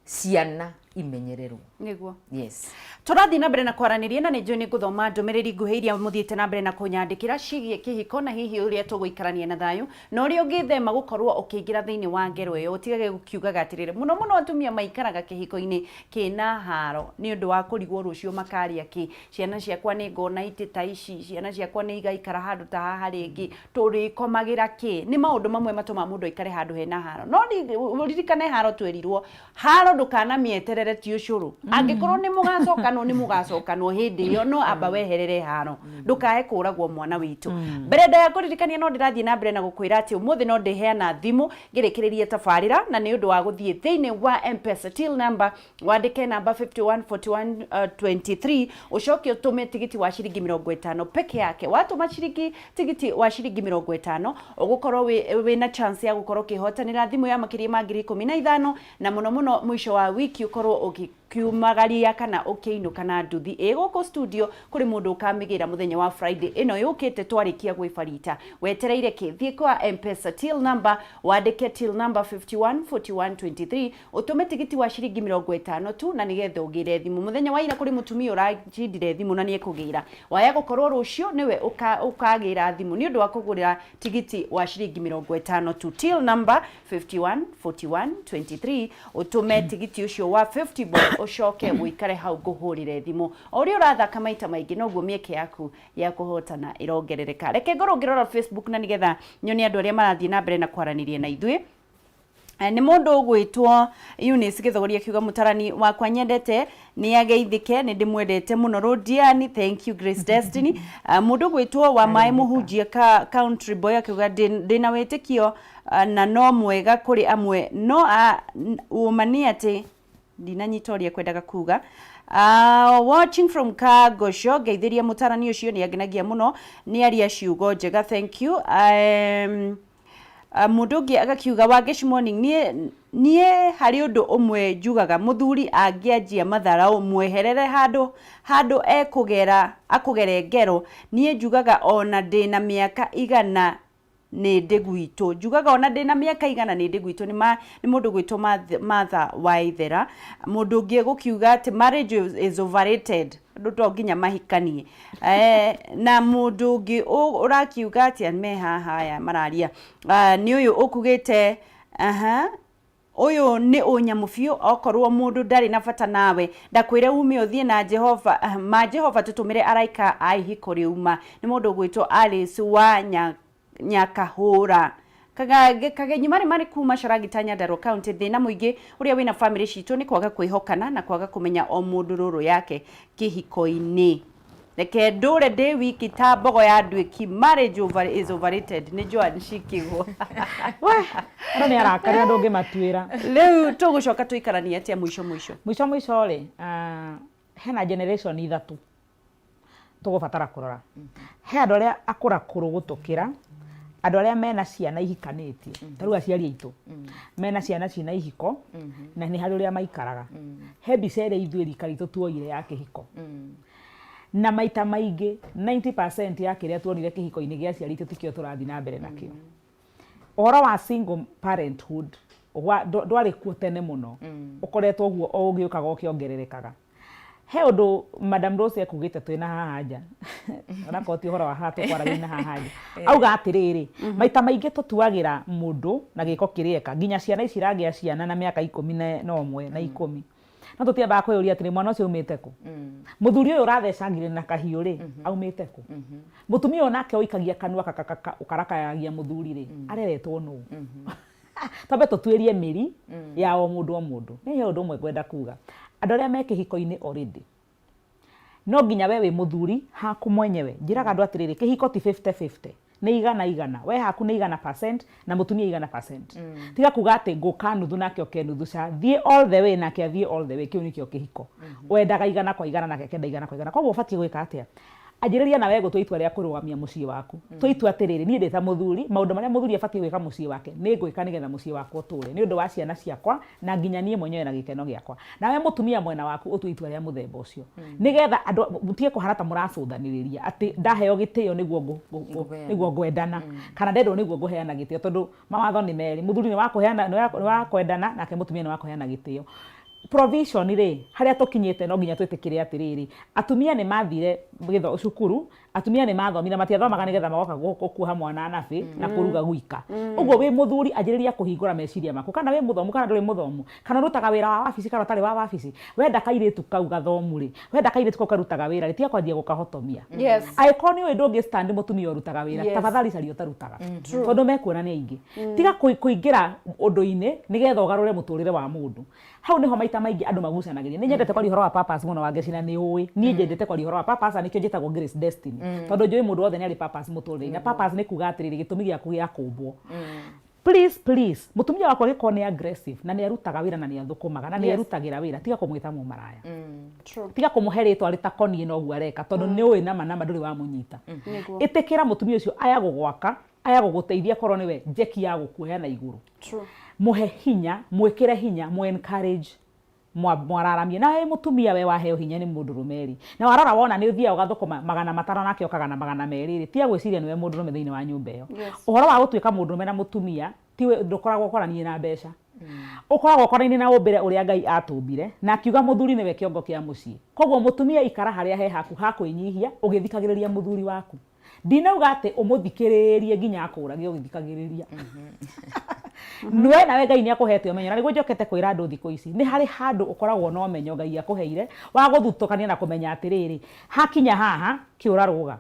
B: ciana imenyererwo.
A: Nĩguo.
B: Yes.
A: Tũrathiĩ na mbere na kwaranĩria, na nĩ njũĩ nĩ ngũthoma ndũmĩrĩri nguhĩ iria mũthiĩte na mbere na kũnyandĩkĩra ciĩgiĩ kĩhiko, na hihi ũrĩa tũgũikarania na thayũ, na ũrĩa ũngĩthema gũkorwo ũkĩingĩra thĩinĩ wa ngero ĩyo. Ũtigage gũkiugaga atĩrĩrĩ, mũno mũno atumia maikaraga kĩhiko-inĩ kĩna haro nĩ ũndũ wa kũrigwo rũciũ makarĩa kĩ. Ciana ciakwa nĩ ngona itĩ ta ici, ciana ciakwa nĩ igaikara handũ ta haha rĩngĩ, tũrĩkomagĩra kĩ? Nĩ maũndũ mamwe matũmaga mũndũ aikare handũ hena haro. No ũririkane haro, twerirwo haro ndũkanamĩeterere, ti ũcũrũ. Angĩkorwo nĩ mũgacokanwo, nĩ mũgacokanwo hĩndĩ ĩyo, no amba weherere haro, ndũkae kũragwo mwana witũ. Mbere ndaya kũririkania, no ndĩrathiĩ na mbere na gũkwĩra atĩ ũmũthĩ no ndĩheana thimũ ngĩrĩkĩrĩria tabarĩra, na nĩ ũndũ wa gũthiĩ thĩinĩ wa M-Pesa till number, wandĩke namba 5141 23, ũcoke ũtũme tigiti wa ciringi 50 peke yake. Watũma ciringi tigiti wa ciringi 50, ũgũkorwo wĩna chance ya gũkorwo ũkĩhotanĩra thimũ ya makĩria ma 15,000, na mũno mũno mũico wa wiki ũkorwo ũgĩkiumagaria kana ũkĩinũka na nduthi ĩ gũkũ studio. Kũrĩ mũndũ ũkamĩgĩra mũthenya wa Friday ĩno yũkĩte twarĩkia gwĩbarita. Wetereire kĩ? Thiĩ kwa M-Pesa till number, wandĩke till number 514123, ũtũme tigiti wa ciringi 50 tu, na nĩgetha ũgĩre thimũ. Mũthenya wa ira kũrĩ mũtumia ũracindire thimũ, na nĩ ekũgĩra waya gũkorwo rũciũ nĩwe ũkagĩra thimũ nĩ ũndũ wa kũgũrĩra tigiti wa ciringi 50 tu. Till number 514123, ũtũme tigiti ũcio wa 50 bob, ũcoke ũikare hau ngũhũrĩre thimũ. O ũrĩa ũrathaka maita maingĩ, noguo mĩeke yaku ya kũhotana ĩrongerereka. Reke ngorwo ngĩrora Facebook na nĩgetha nyone andũ arĩa marathiĩ na mbere na kwaranĩria na ithuĩ. Nĩ mũndũ ũgwĩtwo Eunice Gĩthogori akiuga, "Mũtarani wakwa nyendete nĩ ageithĩke, nĩ ndĩmwendete mũno Rodiani." Thank you, Grace Destiny. Mũndũ ũgwĩtwo wa maĩ mũhunjia ka country boy akiuga, "Ndĩna wĩtĩkio na no mwega kũrĩ amwe, no ũma nĩ atĩ ndinanyita ũrĩa kwendaga kuga." Watching from Kagosho, ngeithĩria mũtarani ũcio, nĩ angenagia mũno, nĩ aria ciugo njega, thank you. Mũndũ ũngĩ agakiuga, "Wangeci morning, niĩ harĩ ũndũ ũmwe njugaga, mũthuri angĩanjia matharaũ, mweherere handũ ekũgera akũgere ngero. Niĩ njugaga ona ndĩna mĩaka 100 nĩ ndĩ gwitũ, njugaga ona ndĩna mĩaka 100 nĩ ndĩ gwitũ." Nĩ mũndũ gwĩtwo Martha Waithera. Mũndũ ũngĩ gũkiuga atĩ marriage is overrated, andũ to nginya mahikanie. Na mũndũ ũngĩ ũrakiuga atĩa me haha aya mararia? Ah, nĩ ũyũ ũkugĩte, aha, ũyũ nĩ ũnyamũ biũ, okorwo mũndũ ndarĩ na bata nawe, ndakwĩre ume ũthiĩ na Jehova, ma Jehova tũtũmĩre araika a ihiko rĩuma. Nĩ mũndũ ũgwĩtwo Alice wa Nyakahũra. Kagenyi marĩ kuma Caragita, Nyandarua County. Thĩna mũingĩ ũrĩa wĩna famĩlĩ citũ nĩ kwaga kwĩhokana na kwaga kũmenya o mũndũ rũrũ yake kĩhiko-inĩ. Reke ndũre ndĩ wiki ta mbogo ya nduĩki. Marriage over, is overrated. Nĩ Joan Shikigwo.
C: We, andũ nĩ arakari na ndũngĩmatuĩra.
A: Rĩu tũgũcoka tũikaranie atĩa mũico mũico?
C: Mũico mũico rĩ, ah, hena generation ithatũ tũgũbatara kũrora. He andũ arĩa akũrakũrũ gũtũkĩra, andũ arĩa mena ciana ihikanĩtie, ta rĩu aciari aitũ mena ciana ciĩna ihiko na nĩ harĩ ũrĩa maikaraga. He mbica ĩrĩa ithuĩ rika ritũ tuoire ya kĩhiko. Na maita maingĩ 90% ya kĩrĩa tuonire kĩhiko-inĩ gĩa aciari aitũ tikĩo tũrathiĩ na mbere nakĩo. Ũhoro wa single parenthood ndwarĩ kuo tene mũno, ũkoretwo ũguo o ũgĩũkaga ũkĩongererekaga. He ũndũ Madam Rose ekugĩte twĩna haha nja, onakorwo ti ũhoro wa haha tũkwaragia na haha nja, auga atĩrĩrĩ, maita maingĩ tũtuagĩra mũndũ na gĩko kĩrĩa eka, nginya ciana ici iragĩa ciana na mĩaka 11 na 10. No tũtiambaga kwĩyũria atĩrĩ, mwana ũcio aumĩte kũ? Mũthuri ũyũ ũrathecangire na kahiũ rĩ, aumĩte kũ? Mũtumia ũyũ nake ũikagia kanua kakakaka ũkarakayagia mũthuri rĩ, areretwo nũ? Twambe tũtuĩrie mĩri ya o mũndũ o mũndũ. Nĩ he ũndũ ũmwe ngwenda kuga. Andũ arĩa me kĩhiko-inĩ already, no nginya we wĩ mũthuri haku mwenyewe. Njĩraga andũ atĩrĩrĩ, kĩhiko ti 50-50, nĩ igana igana. We haku nĩ 100% na mũtumia 100%. Tiga kuga atĩ ngũka nuthu nake oke nuthu, ca thiĩ all the way nake athiĩ all the way, kĩu nĩkĩo kĩhiko. Wendaga 100% nake akenda 100%. Koguo ũbatiĩ gwĩka atĩa? Anjĩrĩria nawe gũtua itua rĩa kũrũgamia mũciĩ waku. Tua itua atĩrĩrĩ, niĩ ndĩ ta mũthuri, maũndũ marĩa mũthuri abatiĩ gwĩka mũciĩ wake, nĩ ngwĩka nĩgetha mũciĩ wakwa ũtũre, nĩ ũndũ wa ciana ciakwa na nginya niĩ mwenyewe na gĩkeno gĩakwa. Nawe mũtumia mwena waku ũtue itua rĩa mũthemba ũcio. Nĩgetha andũ mũtige kũhana ta mũracũthanĩrĩria atĩ ndaheo gĩtĩo nĩguo nĩguo ngwendana, kana ndendwo nĩguo ngũheana gĩtĩo, tondũ mawatho nĩ merĩ, mũthuri nĩ wa kũheana, nĩ wa kwendana, nake mũtumia nĩ wa kũheana gĩtĩo. Provision rĩ, harĩa tũkinyĩte no nginya twĩtĩkĩre atĩrĩrĩ, atumia nĩ mathire gĩtho cukuru, atumia nĩ mathomire, matiathomaga nĩgetha magoka gũkuoha mwana nabĩ na kũruga gwika. Ũguo wĩ mũthuri anjĩrĩria kũhingũra meciria maku, kana wĩ mũthomu kana ndũrĩ mũthomu, kana ũrutaga wĩra wa wabici kana ũtarĩ wa wabici, wenda kairĩtu kau gathomu rĩ, wenda kairĩtu kau karutaga wĩra rĩ, tiga kwanjia gũkahotomia. Angĩkorwo nĩ ũĩ ndũngĩ stand mũtumia ũrutaga wĩra, tafadhali caria ũtarutaga, tondũ mekuona nĩ aingĩ. Tiga kũingĩra ũndũ-inĩ nĩgetha ũgarũre mũtũrĩre wa mũndũ. Hau nĩho maita maingĩ andũ magucanagĩria. Nĩ nyendete kwaria ũhoro wa purpose mũno Wangeci na nĩ ũĩ. Niĩ nyendete kwaria ũhoro wa purpose na nĩkĩo njĩtagwo Grace Destiny. Tondũ njũĩ mũndũ wothe nĩ arĩ purpose mũtũrĩre-inĩ. Na purpose nĩ kuga atĩrĩrĩ, gĩtũmi gĩaku gĩa kũmbwo. Please, please, mũtumia waku angĩkorwo nĩ aggressive na nĩ arutaga wĩra na nĩ athũkũmaga na nĩ erutagĩra wĩra, tiga kũmwĩta mũmaraya. Tiga kũmũhe rĩtwa rĩtakoniĩ na ũguo areka tondũ nĩ ũĩ nama nama ndũrĩ wamũnyita. Ĩtĩkĩra mũtumia ũcio aya gũgwaka, aya gũgũteithia korwo nĩwe njeki ya gũkuoya na igũrũ. Mũhe hinya, mwĩkĩre hinya, mũ encourage, mwararamie. Nawe wĩ mũtumia we waheo hinya nĩ mũndũrũme rĩ, na warora wona nĩ ũthiaga ũgathũkũma 500 nake okaga na 200 rĩ, tiga gwĩciria nĩwe mũndũrũme thĩinĩ wa nyũmba ĩyo. Ũhoro wa gũtuĩka mũndũrũme na mũtumia ti ndũkoragwo ũkonainie na mbeca. Ũkoragwo ũkonainie na ũmbĩre ũrĩa Ngai atũmbire na akiuga mũthuri nĩwe kĩongo kĩa mũciĩ. Koguo mũtumia ikara harĩa he haku ha kwĩnyihia ũgĩthikagĩrĩria mũthuri waku. Ndinauga atĩ ũmũthikĩrĩrie nginya akũrage ũgĩthikagĩrĩria. We nawe Ngai nĩ akũhete ũmenyo na nĩguo njokete kwĩra andũ thikũ ici, nĩ harĩ handũ ũkoragwo na ũmenyo Ngai akũheire wa gũthutũkania na kũmenya atĩrĩrĩ, hakinya haha kĩũra rũga.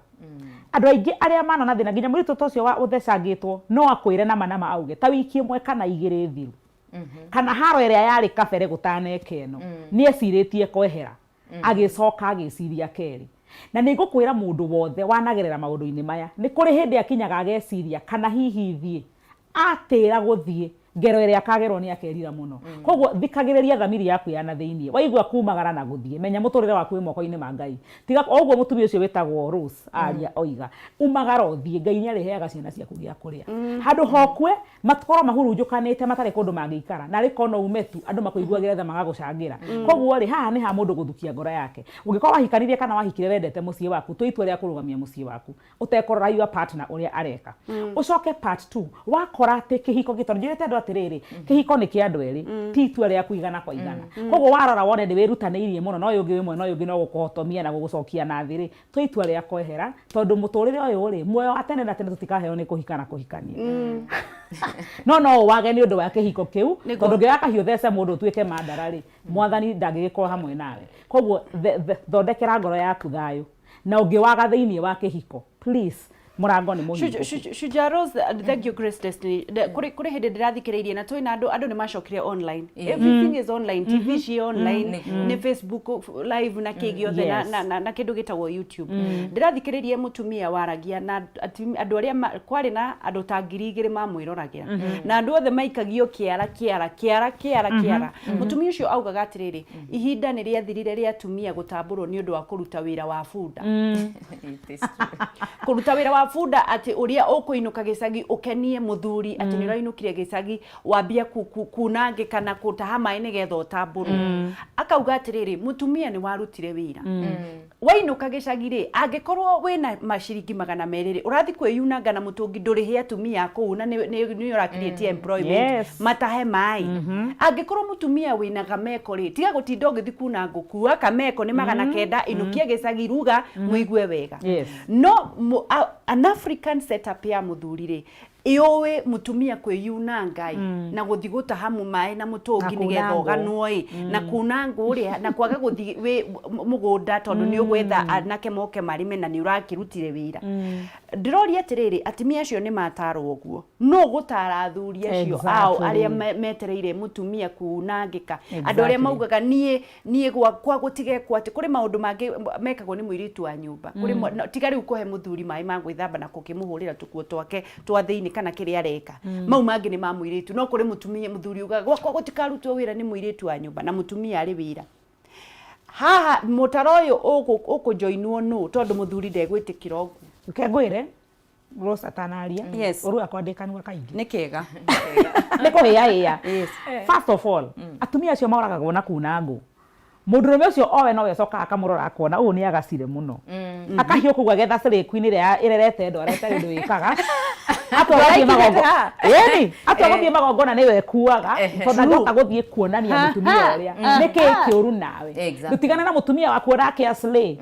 C: Andũ aingĩ arĩa manona thĩna nginya mũritũ ta ũcio wa ũthecangĩtwo no akwĩre nama nama auge ta wiki ĩmwe kana igĩrĩ thiru kana haro ĩrĩa yarĩ kabere gũtaneka ĩno nĩ ecirĩtie kwehera. Agĩcoka agĩciria kerĩ. Na nĩ ngũkwĩra mũndũ wothe wanagerera maũndũ-inĩ maya, nĩ kũrĩ hĩndĩ akinyaga ageciria kana hihi thiĩ. Atĩra gũthiĩ, ngero ĩrĩa akagerwo nĩ akerira mũno. Kwoguo thikagĩrĩria thamiri yaku ya na thĩinĩ. Waigua kumagara na gũthiĩ, menya mũtũrĩre waku wĩ moko-inĩ ma Ngai. Tiga, o ũguo mũtumia ũcio wĩtagwo Rose aria oiga, umagara ũthiĩ, Ngai nĩ arĩheaga ciana ciaku gĩa kũrĩa. Handũ ha ũkue, makorwo mahurunjũkanĩte matarĩ kũndũ mangĩikara, narĩ korwo no ume tu andũ makũiguagĩre tha magagũcangĩra. Koguo rĩ, haha nĩ ha mũndũ gũthukia ngoro yake. Ũngĩkorwo wahikanirie kana wahikire wendete mũciĩ waku, tua itua rĩa kũrũgamia mũciĩ waku ũtekũrora your partner ũrĩa areka. Ũcoke part two, wakora atĩ kĩhiko gĩ, tondũ njĩrĩte andũ atĩrĩrĩ, kĩhiko nĩ kĩa andũ erĩ, ti itua rĩaku 100%. Koguo warora wone nĩ wĩrutanĩirie mũno na ũyũ ũngĩ wĩ mwena ũyũ ũngĩ no gũkũhotomia na gũgũcokia na thĩ rĩ, tua itua rĩa kwehera tondũ mũtũrĩre ũyũ rĩ, muoyo wa tene na tene tũtikaheo nĩ kũhika na kũhikania. No no wage nĩ ũndũ wa kĩhiko kĩu, tondũ ũngĩoya kahiũ ũthece mũndũ ũtuĩke mandara rĩ, mwathani ndangĩgĩkorwo hamwe nawe. Koguo thondekera ngoro yaku thayũ, na ũngĩwaga thĩinĩ wa kĩhiko, please Mũrango nĩ mũhingũku.
A: Shujaa Rose, thank you Grace Destiny. Kũrĩ hĩndĩ ndĩrathikĩrĩirie na twĩna andũ andũ nĩ macokire online. Everything is online, TV ci online, nĩ Facebook live na kĩ gĩothe na, na, na, na kĩndũ gĩtagwo YouTube. Ndĩrathikĩrĩirie mũtumia waragia na andũ arĩa kwarĩ na andũ ta 2000 mamwĩroragĩra. Na andũ othe maikagio kĩara kĩara kĩara kĩara kĩara. Mũtumia ũcio augaga atĩrĩrĩ, ihinda nĩ rĩathirire rĩa atumia gũtambũrwo nĩ ũndũ wa kũruta wĩra wa bunda. Kũruta wĩra wa bunda atĩ ũrĩa ũkũinũka gĩcagi ũkenie mũthuri atĩ nĩ ũrainũkire gĩcagi wambia kunangĩka na kũtaha maĩ nĩgetha ũtambũrwo. Akauga atĩrĩrĩ, mũtumia nĩ warutire wĩra. Wainũka gĩcagi rĩ, angĩkorwo wĩna maciringi 200 rĩ, ũrathiĩ kwĩyunanga na mũtũngi ndũrĩhe atumia kũu na nĩ ũra create employment matahe maĩ. Angĩkorwo mũtumia wĩna gameko rĩ, tiga gũtinda ũgĩthiĩ kuna ngũ, kua kameko nĩ 900, inũkia gĩcagi ruga mũigue wega. No an African setup ya mũthuri rĩ, ĩũĩ mũtumia kwĩyunanga ĩ, na gũthiĩ gũtaha maĩ na mũtũngi nĩgetha ũganwo ĩ, na kuna ngũ rĩ, na kwaga gũthiĩ wĩ mũgũnda tondũ nĩ ũgwetha anake moke marĩme na nĩ ũrakĩrutire wĩra. Ndĩroria atĩrĩrĩ, atumia acio nĩ matarwo ũguo, no gũtara athuri acio ao arĩa metereire mũtumia kunangĩka, andũ arĩa maugaga niĩ gwakwa gũtigekwo atĩ kũrĩ maũndũ mangĩ mekagwo nĩ mũirĩtu wa nyũmba. Kũrĩ tiga rĩu kũhe mũthuri maĩ ma gwĩthamba na gũkĩmũhũrĩra tũkuo twake twa thĩinĩ kana kĩrĩa areka. Mau mangĩ nĩ ma mũirĩtu, no kũrĩ mũtumia mũthuri ugaga gwakwa gũtikarutwo wĩra nĩ mũirĩtu wa nyũmba na mũtumia arĩ wĩra. Haha mũtaro ũyũ ũkũjoinwo nũ tondũ mũthuri ndegwĩtĩkĩra ũguo.
C: Reke ngwĩre Rose atanaria ũru akwa ndĩ kanua kaingĩ.
A: Nĩ kega.
C: Nĩ kũhĩa hĩa. First of all, atumia acio moragagwo na kuna ngũ. Mũndũrũme ũcio owe nowe ũcokaga akamũrora akona ũyũ nĩ agacire mũno. Akahiũka ũguo agetha slay queen ĩrĩa ĩrerete ndwara ĩtarĩ ũndũ ĩkaga. Atua gũthiĩ magongona. Ĩni, atua gũthiĩ magongona nĩwe ĩkuaga tondũ ndangĩhota gũthiĩ kuonania mũtumia ũrĩa. Nĩkĩ kĩũru nawe? Ndũtigane na mũtumia waku onake a slay.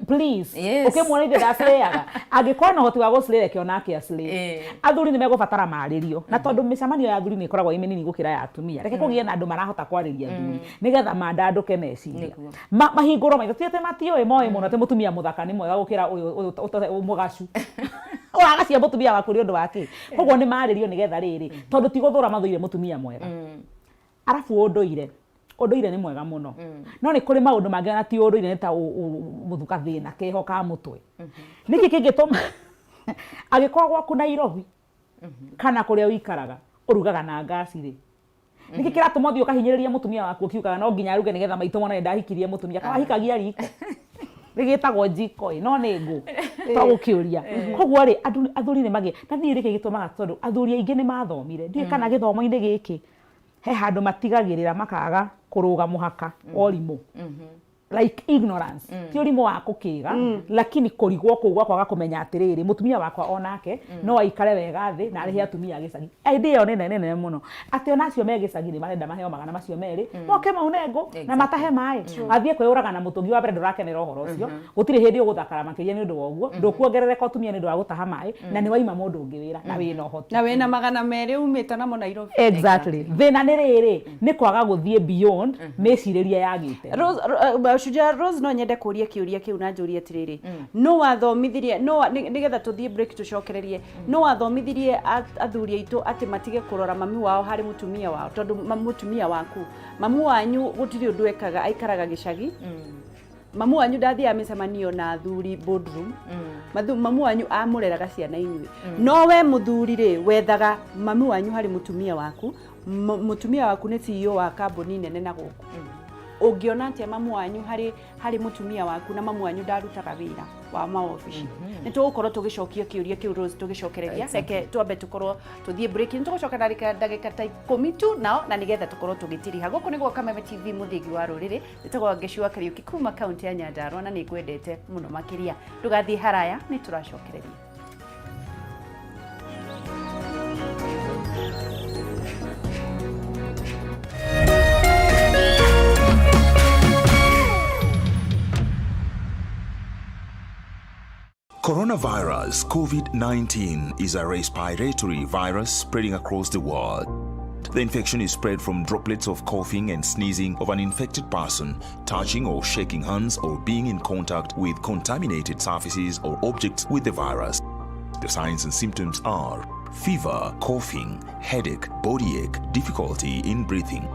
C: Please. Ũkĩmuona ithe ndaslayaga. Angĩkorwo na ũhoti wa gũslay reke onake a slay. Athuri nĩ megũbatara marĩrio. Na tondũ mĩcemanio ya athuri nĩ ĩkoragwo ĩ mĩnini gũkĩra ya atumia. Reke kũgĩe na andũ marahota kwarĩria athuri nĩgetha mandandũke meciria. Mahingũrwo maitho. Ti atĩ matiũĩ, moĩ mũno atĩ mũtumia mũthaka nĩ mwega gũkĩra ũyũ mũgacu. Ũragacia mũtumia waku nĩ ũndũ wa kĩ? Koguo nĩ marĩrio nĩgetha rĩrĩ, tondũ ti gũthũra mathũire mũtumia mwega. Arabu ũndũire, ũndũire nĩ mwega mũno. No nĩ kũrĩ maũndũ mangĩ ona ti ũndũire nĩ ta mũthuka thĩna keho ka mũtwe. Nĩkĩ kĩngĩtũma angĩkorwo gwaku Nairobi kana kũrĩa ũikaraga ũrugaga na ngasi rĩ, nĩkĩ kĩratũma ũthiĩ ũkahinyĩrĩria mũtumia waku ũkiugaga no nginya aruge nĩgetha maitũ mone ndahikirie mũtumia? Kana wahikagia riko rĩgĩtagwo njiko ĩ, no nĩ ngũ to gũkĩũria. Koguo rĩ, athuri nĩ magĩe na niĩ nĩkĩ gĩtũmaga, tondũ athuri aingĩ nĩ mathomire, ndiũĩ kana gĩthomo-inĩ gĩkĩ he handũ matigagĩrĩra makaga kũrũga mũhaka wa ũrimũ, like ignorance, ti ũrimũ wa kũkĩga, lakini kũrigwo kũu gwa kwaga kũmenya atĩrĩrĩ, mũtumia wakwa onake no aikare wega thĩ na arĩhe atumia a gĩcagi. Idea ĩyo nĩ nene nene mũno, atĩ ona acio me gĩcagi nĩ marenda maheo 200 moke maune ngũ na matahe maĩ, athiĩ kwĩyũraga na mũtũngi wa mbere. Ndũrakenera ũhoro ũcio, gũtirĩ hĩndĩ ũgũthakara makĩria nĩ ũndũ wa ũguo, ndũkuongerereka ũtumia nĩ ũndũ wa gũtaha maĩ, na nĩ waima mũndũ ũngĩ wĩra na wĩna ũhoti
A: na wĩna 200 umĩte namo Nairobi.
C: Exactly. Thĩna nĩ rĩrĩ, nĩ kwaga gũthiĩ beyond mĩcirĩrie ya gĩtene.
A: Rose, Shujaa Rose, no nyende kũria kĩũria kĩu na njũrie atĩrĩrĩ, no wathomithirie no nĩgetha tũthiĩ break tũcokererie, no wathomithirie athuri aitũ atĩ matige kũrora mami wao harĩ mũtumia wao, tondũ mũtumia waku, mamu wanyu gũtirĩ ũndũ ekaga, aikaraga gĩcagi. Mamu wanyu ndathiaga mĩcemanio na athuri boardroom. Mamu wanyu amũreraga ciana inyuĩ, no we mũthuri rĩ, wethaga mami wanyu harĩ mũtumia waku. Mũtumia waku nĩ CEO wa kambuni nene na gũkũ. Ũngĩona atĩa mamu wanyu harĩ mũtumia waku, na mamu wanyu ndarutaga wĩra wa maobici? Nĩ tũgũkorwo tũgĩcokia kĩũria kĩu, Rose, tũgĩcokereria. Reke twambe tũkorwo tũthiĩ break, nĩ tũgũcoka ndagĩka ta 10 tu nao, na nĩgetha tũkorwo tũgĩtiriha. Gũkũ nĩ gwa Kameme TV, mũthĩgi wa rũrĩrĩ. Njĩtagwo Ngeci wa Kariũki kuma kaunti ya Nyandarua, na nĩ ngwendete mũno makĩria. Ndũgathiĩ haraya, nĩ tũracokereria.
J: Coronavirus COVID-19 is a respiratory virus spreading across the world. The infection is spread from droplets of coughing and sneezing of an infected person, touching or shaking hands, or being in contact with contaminated surfaces or objects with the virus. The signs and symptoms are fever, coughing, headache, body ache, difficulty in breathing.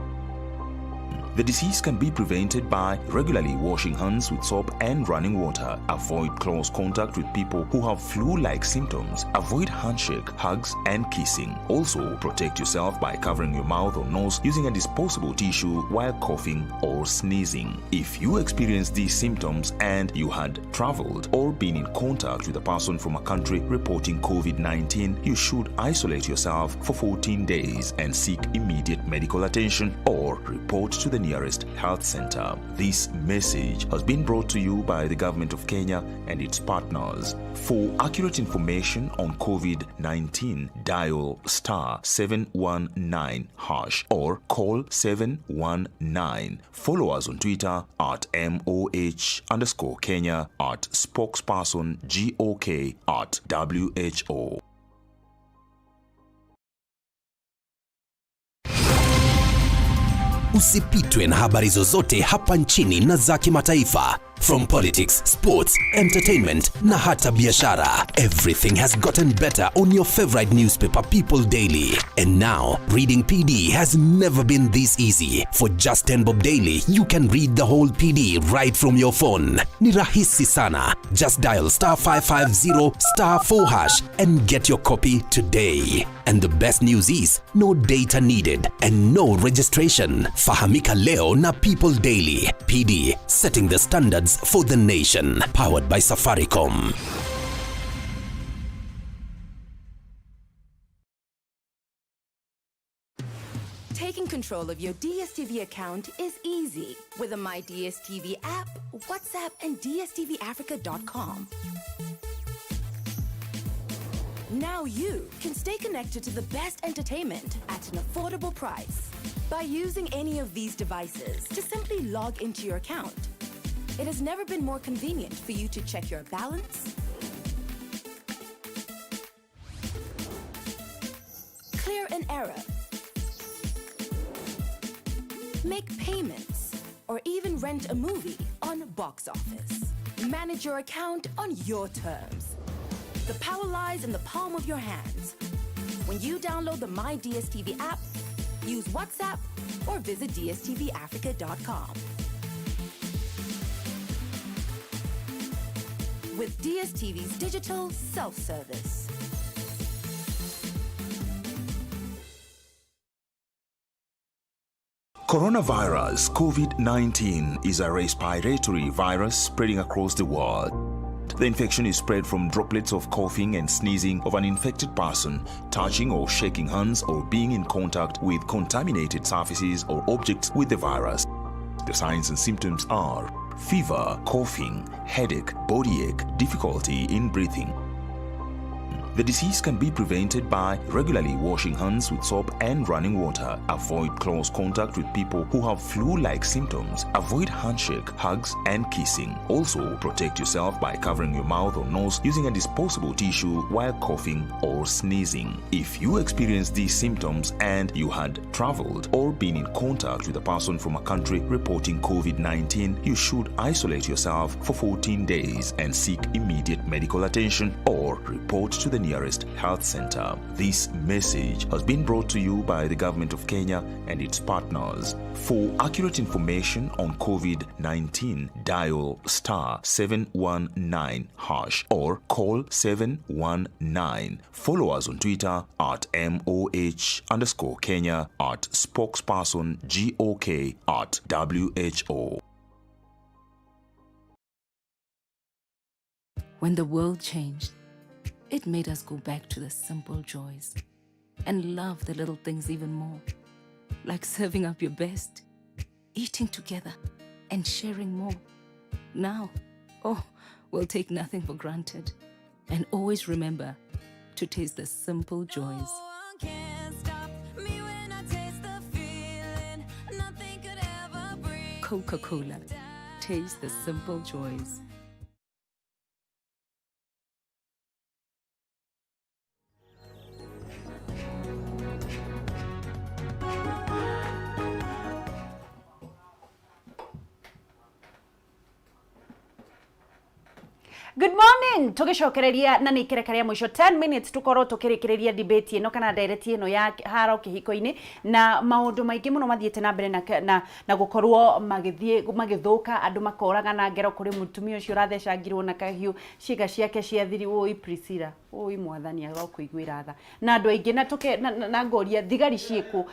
J: The disease can be prevented by regularly washing hands with soap and running water. Avoid close contact with people who have flu-like symptoms. Avoid handshake, hugs, and kissing. Also, protect yourself by covering your mouth or nose using a disposable tissue while coughing or sneezing. If you experience these symptoms and you had traveled or been in contact with a person from a country reporting COVID-19, you should isolate yourself for 14 days and seek immediate medical attention or report to the nearest health center. This message has been brought to you by the government of Kenya and its partners. For accurate information on COVID-19, dial star 719 hash or call 719. Follow us on Twitter at MOH underscore Kenya, at spokesperson GOK, at WHO.
K: Usipitwe na habari zozote hapa nchini na za kimataifa. From politics, sports, entertainment na hata biashara. Everything has gotten better on your favorite newspaper, People Daily. And now, reading PD has never been this easy. For just 10 bob daily, you can read the whole PD right from your phone. Ni rahisi sana. Just dial star 550 star 4 hash and get your copy today. And the best news is, no data needed and no registration. Fahamika leo na People Daily. PD, setting the standards for the nation. Powered by Safaricom.
L: Taking control of your DSTV account is easy with the My DSTV app, WhatsApp, and DSTVAfrica.com. Now you can stay connected to the best entertainment at an affordable price by using any of these devices to simply log into your account. It has never been more convenient for you to check your balance, clear an error, make payments, or even rent a movie on Box Office. Manage your account on your terms. The power lies in the palm of your hands. When you download the My DSTV app, use WhatsApp, or visit DSTVAfrica.com. With DSTV's digital self-service.
J: Coronavirus COVID-19 is a respiratory virus spreading across the world. The infection is spread from droplets of coughing and sneezing of an infected person, touching or shaking hands, or being in contact with contaminated surfaces or objects with the virus. The signs and symptoms are fever, coughing, headache, body ache, difficulty in breathing. The disease can be prevented by regularly washing hands with soap and running water. Avoid close contact with people who have flu-like symptoms. Avoid handshake, hugs, and kissing. Also, protect yourself by covering your mouth or nose using a disposable tissue while coughing or sneezing. If you experience these symptoms and you had traveled or been in contact with a person from a country reporting COVID-19, you should isolate yourself for 14 days and seek immediate medical attention or report to the nearest health center. This message has been brought to you by the government of Kenya and its partners. For accurate information on COVID-19, dial star 719 hash or call 719. Follow us on Twitter at MOH underscore Kenya, at spokesperson GOK, at WHO.
M: When the world changed, it made us go back to the simple joys and love the little things even more, like serving up your best, eating together, and sharing more. Now, oh, we'll take nothing for granted and always remember to taste the simple joys. Coca-Cola, taste the simple joys.
A: Good morning, tugicokereria na nä ikereka rĩa mũico 10 minutes tukorwo tukĩrĩkĩrĩria debate ĩno kana ndereti ĩno ya haro kĩhiko-inĩ na maũndũ maingĩ mũno mathiĩte na mbere na, na, na gũkorwo magĩthiĩ magĩthũka andũ makoragana ngero kũrĩ mũtumia ũcio ũrathecangirwo na kahiũ ciĩga ciake cia thiri. Ũi Priscilla, ũi Mwathani agakũiguĩra tha na andũ aingĩ na tũke na, na, na ngoria thigari ciĩkũ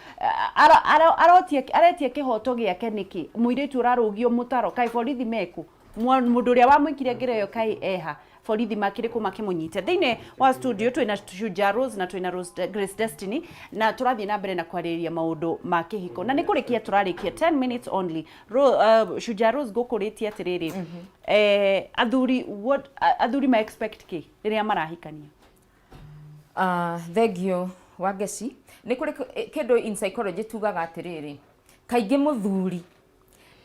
A: arotia aretia kĩhoto gĩake nĩkĩ mũirĩtu ũrarũgio mũtaro kaĩ borithi mekũ mũndũ ũrĩa wamwĩkire ngero ĩyo kaĩ eha borithi makĩrĩ kũ makĩmũnyite. Thĩinĩ wa studio twĩna Shujaa Rose na twĩna Rose Grace Destiny na tũrathiĩ na mbere na kwarĩrĩria maũndũ ma kĩhiko na nĩ kũrĩkia tũrarĩkia 10 minutes only. Shujaa Rose, ngũkũrĩtie atĩrĩrĩ, athuri, what athuri ma expect kĩ rĩrĩa marahikania?
B: Thengio Wangeci. Nĩ kũrĩ kĩndũ in psychology tugaga atĩrĩrĩ, kaingĩ mũthuri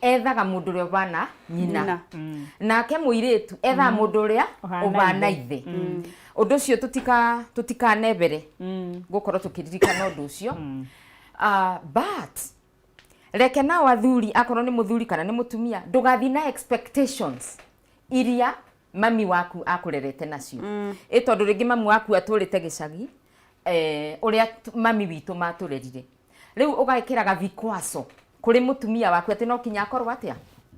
B: ethaga mũndũ ũrĩa ũhana nyina. Nyina. Nake mũirĩtu ethaga mũndũ ũrĩa ũhana ũhana ithe. Ithe. Ũndũ ũcio tũtikanebere gũkorwo tũkĩririkana ũndũ ũcio. But reke nao athuri, akorwo nĩ mũthuri kana nĩ mũtumia, ndũgathiĩ na expectations iria mami waku akũrerete nacio, ĩ tondũ rĩngĩ mami waku atũrĩte gĩcagi, ũrĩa mami witũ matũrerire, rĩu ũgekĩraga vikwaso kũrĩ mũtumia waku atĩ no kinya akorwo atĩa.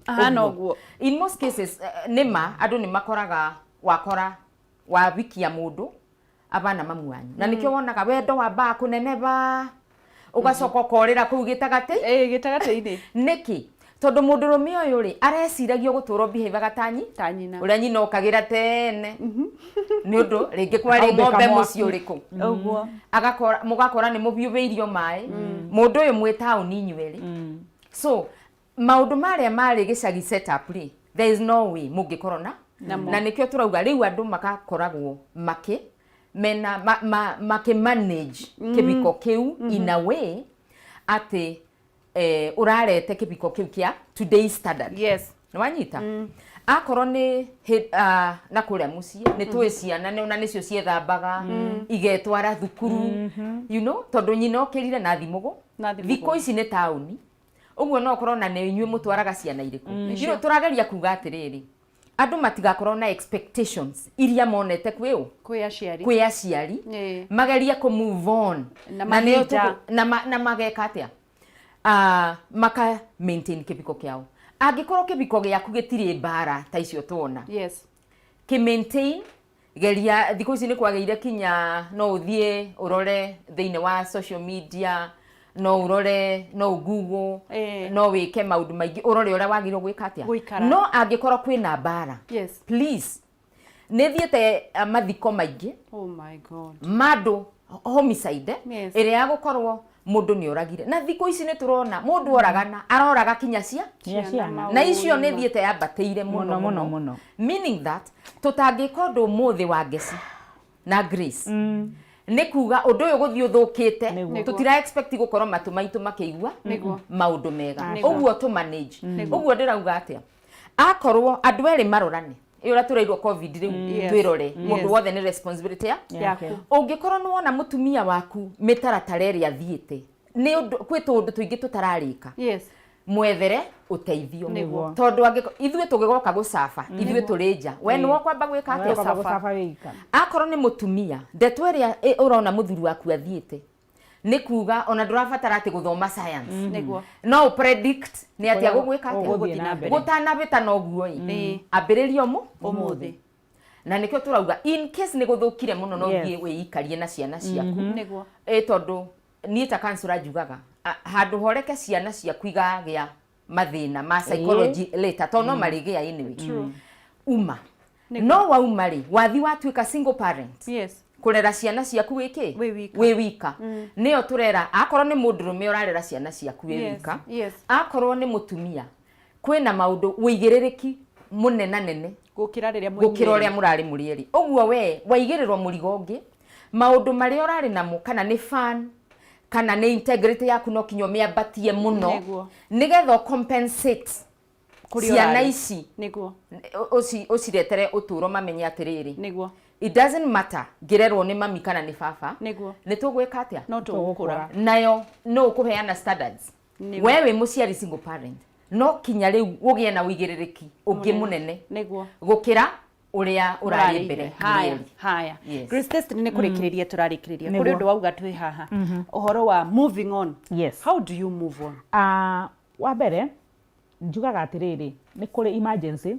A: Ahana ũguo.
B: In most cases, nĩma andũ nĩ makoraga wakora wabikia mũndũ abana mamu wanyu na nĩkĩo wonaga wendo wambaga kũneneba ũgacoka ũkorĩra kũu gĩtagatĩ.
A: Ĩ, gĩtagatĩ-inĩ.
B: Nĩkĩ? Tondũ mũndũrũme ũyũ rĩ areciragia gũtũra behavior ta
A: ta nyina.
B: Ũrĩa nyina okagĩra tene nĩ ũndũ rĩngĩ kwarĩ
C: Akaũmbĩka
B: ng'ombe
C: mwaki.
B: Mũciĩ ũrĩkũ
A: ũguo
B: agakora mũgakora nĩ mũhiũhĩirio maĩ mũndũ ũyũ mwĩ taũni inyuerĩ, so maũndũ marĩa marĩ gĩcagi setup rĩ, there is no way mũngĩkorwo na
A: Namo.
B: Na nĩkĩo tũrauga rĩu andũ makakoragwo makĩ mena ma, ma, makĩ manage kĩbiko kĩu in a way atĩ ũrarete kĩbiko kĩu kĩa today's standard. Nĩ wanyita? Akorwo nĩ na kũrĩa mũciĩ nĩ tũĩ ciana nĩ ona nĩcio ciethambaga igetwara thukuru, tondũ nyina okĩrire na thimũgũ.
A: Na thimũgũ.
B: Thikũ ici nĩ taũni ũguo no ũkorwo na nĩ inyuĩ mũtwaraga ciana irĩkũ. Tũrageria kuga atĩrĩrĩ, andũ matigakorwo na expectations iria monete kwĩ ũ?
A: Kwĩ aciari.
B: Kwĩ aciari. Magerie kũ move on
A: na
B: nĩyo
A: mahinda.
B: Na mageka atĩa? Maka maintain kĩbiko kĩao. Angĩkorwo kĩbiko gĩaku gĩtirĩ mbara ta icio tuona, kĩ maintain, geria. Thikũ ici nĩ kwagĩire kinya no ũthiĩ ũrore thĩinĩ wa social media, no ũrore, no ũgoogle, no wĩke maũndũ maingĩ ũrore ũrĩa wagĩrĩirwo gwĩka atĩa.
A: Gũikara.
B: No angĩkorwo kwĩna mbara, please, nĩ thiĩte mathiko maingĩ
A: Oh my God.
B: Ma andũ homicide, ĩrĩa ya gũkorwo mũndũ nĩ oragire, na thikũ ici nĩ tũrona mũndũ oragana aroraga kinya cia
C: Nginya ciana.
B: Na icio nĩ thiĩte yambatĩire mũno.
C: Mũno, mũno, mũno.
B: Meaning that tũtangĩka ũndũ ũmũthĩ wa Ngeci na Grace, nĩ kuga ũndũ ũyũ gũthiĩ ũthũkĩte.
C: Nĩguo.
B: Tũtira expect gũkorwo matũ maitũ makĩigua maũndũ mega.
A: Nĩguo.
B: Ũguo tũ manage ũguo ndĩrauga atĩa, akorwo andũ erĩ marorane ĩ ũrĩa tũrairwo COVID rĩu, twĩrore mũndũ wothe nĩ responsibility ya
A: yaku.
B: Ũngĩkorwo nĩ wona mũtumia waku mĩtaratara ĩrĩa athiĩte nĩ ũndũ kwĩ tũũndũ tũingĩ tũtararĩka, mwethere ũteithio. Tondũ angĩko ithuĩ tũgĩgoka gũcaba, ithuĩ tũrĩ nja, we nĩwe ũkwamba gwĩka atĩa?
C: Kwamba gũcaba wĩika.
B: Akorwo nĩ mũtumia, ndeto ĩrĩa ũrona mũthuri waku athiĩte, nĩ kuga ona ndũrabatara atĩ gũthoma science, no ũ predict nĩ atĩa
C: ũrĩa
B: gũgwĩka atĩa.
C: Ũgũthiĩ na mbere.
B: Gũtanabĩta noguo ĩ, ambĩrĩria ũmũ
A: ũmũthĩ.
B: Na nĩkĩo tũrauga in case nĩ gũthũkire mũno, no ũthiĩ wĩikarie na ciana ciaku. Ĩ tondũ niĩ ta counselor njugaga handũ horeke ciana ciaku igagĩa mathĩna ma psychology later, tondũ no marĩgĩa anyway. Uma no wauma rĩ, wathi watuĩka single parent, kũrera ciana ciaku wĩ kĩ?
A: Wĩ wika.
B: Wĩ wika. Nĩyo tũrera akorwo nĩ mũndũrũme ũrarera ciana ciaku wĩ wika, akorwo nĩ mũtumia, kwĩna maũndũ wĩigĩrĩrĩki mũnenanene
A: gũkĩra rĩrĩa
B: gũkĩra ũrĩa mũrarĩ mũrĩ erĩ. Ũguo we waigĩrĩrwo mũrigo ũngĩ, maũndũ marĩa ũrarĩ namo, kana nĩ fun kana nĩ integrity yaku, no kinya ũmĩambatie mũno nĩgetha ũ compensate
A: kũrĩa
B: ciana
A: ũrarĩ.
B: Ici ũciretere ũtũũro mamenye atĩrĩrĩ, it doesn't matter ngĩrerwo nĩ mami kana nĩ baba, nĩ tũgwĩka atĩa?
A: No tũgũkũra.
B: Nayo no ũkũheana standards. We wĩ mũciari single parent, no kinya rĩu ũgĩe na ũigĩrĩrĩki ũngĩ mũnene gũkĩra. Ũrĩa ũrarĩ mbere.
A: Haya, haya.
B: Yes.
A: Grace Destiny, nĩ kũrĩkĩrĩria tũrarĩkĩrĩria.
C: Nĩguo.
A: Kũrĩ ũndũ wauga twĩ haha, ũhoro wa moving on.
C: Yes.
A: How do you move on?
C: Ah, wa mbere njugaga atĩrĩrĩ, nĩ kũrĩ emergency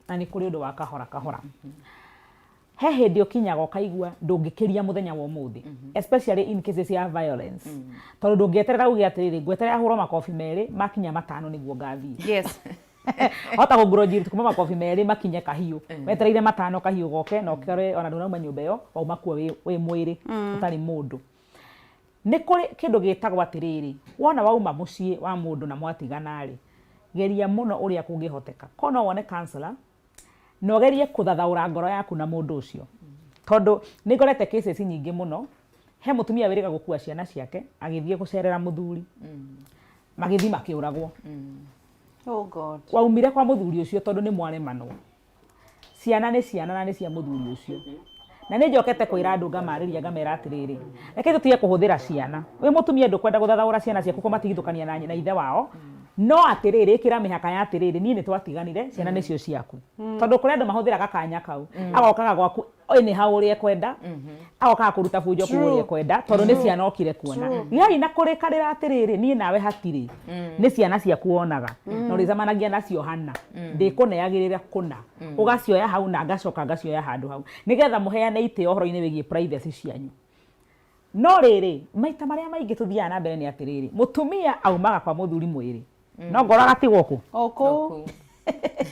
C: na nĩ kũrĩ ũndũ wa kahora kahora. He hĩndĩ ũkinyaga ũkaigua ndũngĩkĩria mũthenya wa ũmũthĩ, especially in cases ya violence, tondũ ndũngĩeterera uge atĩrĩrĩ, ngweterera hũrwo makobi merĩ makinya matano nĩguo ngathiĩ. Hota kũngurũnjiri kuma makobi merĩ makinye kahiũ, wetereire matano kahiũ goke na ũkore ona ndũnauma nyũmba ĩyo, wauma kuo wĩ mwĩrĩ ũtarĩ mũndũ. Nĩ kũrĩ kĩndũ gĩtagwo atĩrĩrĩ, wona wauma mũciĩ wa mũndũ na mwatigana rĩ, geria mũno ũrĩa kũngĩhoteka ko no wone counselor na ũgerie kũthathaũra ngoro yaku na mũndũ ũcio, tondũ nĩ ngorete cases nyingĩ mũno. He mũtumia wĩrĩga gũkua ciana ciake agĩthiĩ gũcerera mũthuri, magĩthiĩ makĩũragwo.
A: Oh God.
C: Waumire kwa mũthuri ũcio tondũ nĩ mwaremanwo. Ciana nĩ ciana na nĩ cia mũthuri ũcio. Na nĩ njokete kwĩra andũ, ngamarĩria, ngamera atĩrĩrĩ, reke tũtige kũhũthĩra ciana. Wĩ mũtumia ndũkwenda gũthathaũra ciana ciaku kũmatigithũkania na ithe wao, no atĩrĩrĩ, ĩkĩra mĩhaka ya atĩrĩrĩ, niĩ nĩ twatiganire, ciana nĩcio ciaku. Tondũ kũrĩ andũ mahũthĩraga kanya kau, agokaga gwaku anyhow ũrĩa ekwenda, agokaga kũruta bunjo kũu ũrĩa ekwenda, tondũ nĩ ciana okire kuona. Gĩai na kũrĩkanĩra atĩrĩrĩ, niĩ nawe hatirĩ, nĩ ciana ciaku wonaga na ũrĩcemanagia nacio hana, ndĩkũneagĩrĩra kũna, ũgacioya hau na ngacoka ngacioya handũ hau, nĩgetha mũheane itĩo ũhoro-inĩ wĩgiĩ privacy cianyu. No rĩrĩ, maita marĩa maingĩ tũthiaga na mbere nĩ atĩrĩrĩ, mũtumia aumaga kwa mũthuri mwĩrĩ, no ngoro agatigwo kũ?
A: O kũu.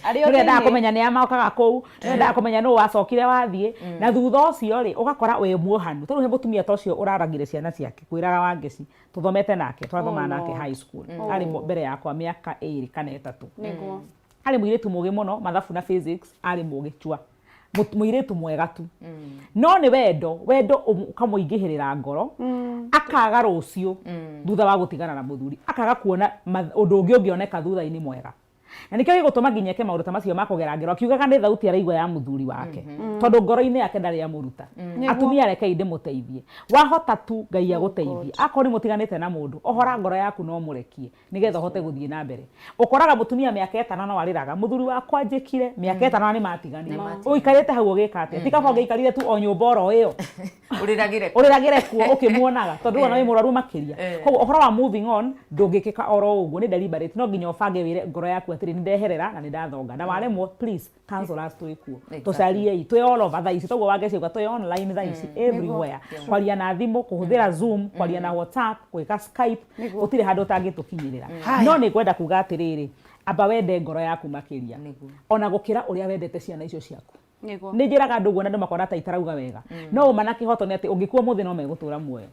A: Arĩ o
C: nĩwendaga
A: thĩinĩ.
C: Kũmenya nĩa mokaga kũu, nĩwendaga kũmenya nũ wacokire wathiĩ, na thutha ũcio rĩ, ũgakora wĩ muohanu. Tondũ he mũtumia ta ũcio ũraragire ciana ciake kwĩraga Wangeci, tũthomete nake, twathoma
A: Oh,
C: nake
A: no.
C: high school, arĩ mbere yakwa mĩaka 2 kana 3. Arĩ mũirĩtu mũgĩ mũno, mathabu na physics arĩ mũgĩ chua. Mũirĩtu mwega tu, no nĩ wendo ũkamũingĩhĩrĩra ngoro, akaga rũciũ thutha wa gũtigana na mũthuri, akaga kuona ũndũ ũngĩ ũngĩoneka thutha-inĩ mwega, na nĩkĩo gĩgũtũma nginya eke maũndũ ta macio ma kũgera ngero, akiugaga nĩ thauti araigua ya mũthuri wake, tondũ ngoro-inĩ yake ndarĩ amũruta. Atumia, rekei ndĩmũteithie. Wahota tu, Ngai agũteithie. Akorwo nĩ mũtiganĩte na mũndũ, ohora ngoro yaku no mũrekie, nĩgetha ũhote gũthiĩ na mbere. Ũkoraga mũtumia mĩaka 5 no arĩraga, mũthuri wakwa njĩkire, mĩaka 5 na nĩ matiganire. Ũikarĩte hau ũgĩka atĩa? Ti kaba ũngĩikarire tu o nyũmba oro ĩyo,
B: Ũrĩragĩre.
C: Ũrĩragĩre kuo ũkĩmuonaga, tondũ ona wĩ mũrwaru makĩria. Koguo ũhoro wa moving on ndũngĩkĩka oro ũguo, nĩ deliberate. No nginya ũbange, wĩre ngoro yaku atĩrĩ, nĩ ndeherera na nĩ ndathonga. Na waremwo, please, counselors twĩ kuo. Tũcariei, twĩ all over thaa ici. Toguo Wangeci auga, twĩ online thaa ici everywhere, kwaria na thimũ, kũhũthĩra Zoom, kwaria na WhatsApp, gwĩka Skype, gũtirĩ handũ ũtangĩtũkinyĩrĩra. No nĩ ngwenda kuga atĩrĩrĩ, amba wende ngoro yaku makĩria ona gũkĩra ũrĩa wendete ciana icio ciaku. Nĩ njĩraga andũ ũguo na andũ makona ta itarauga wega, no ũma na kĩhoto nĩ atĩ ũngĩkua ũmũthĩ no megũtũra muoyo.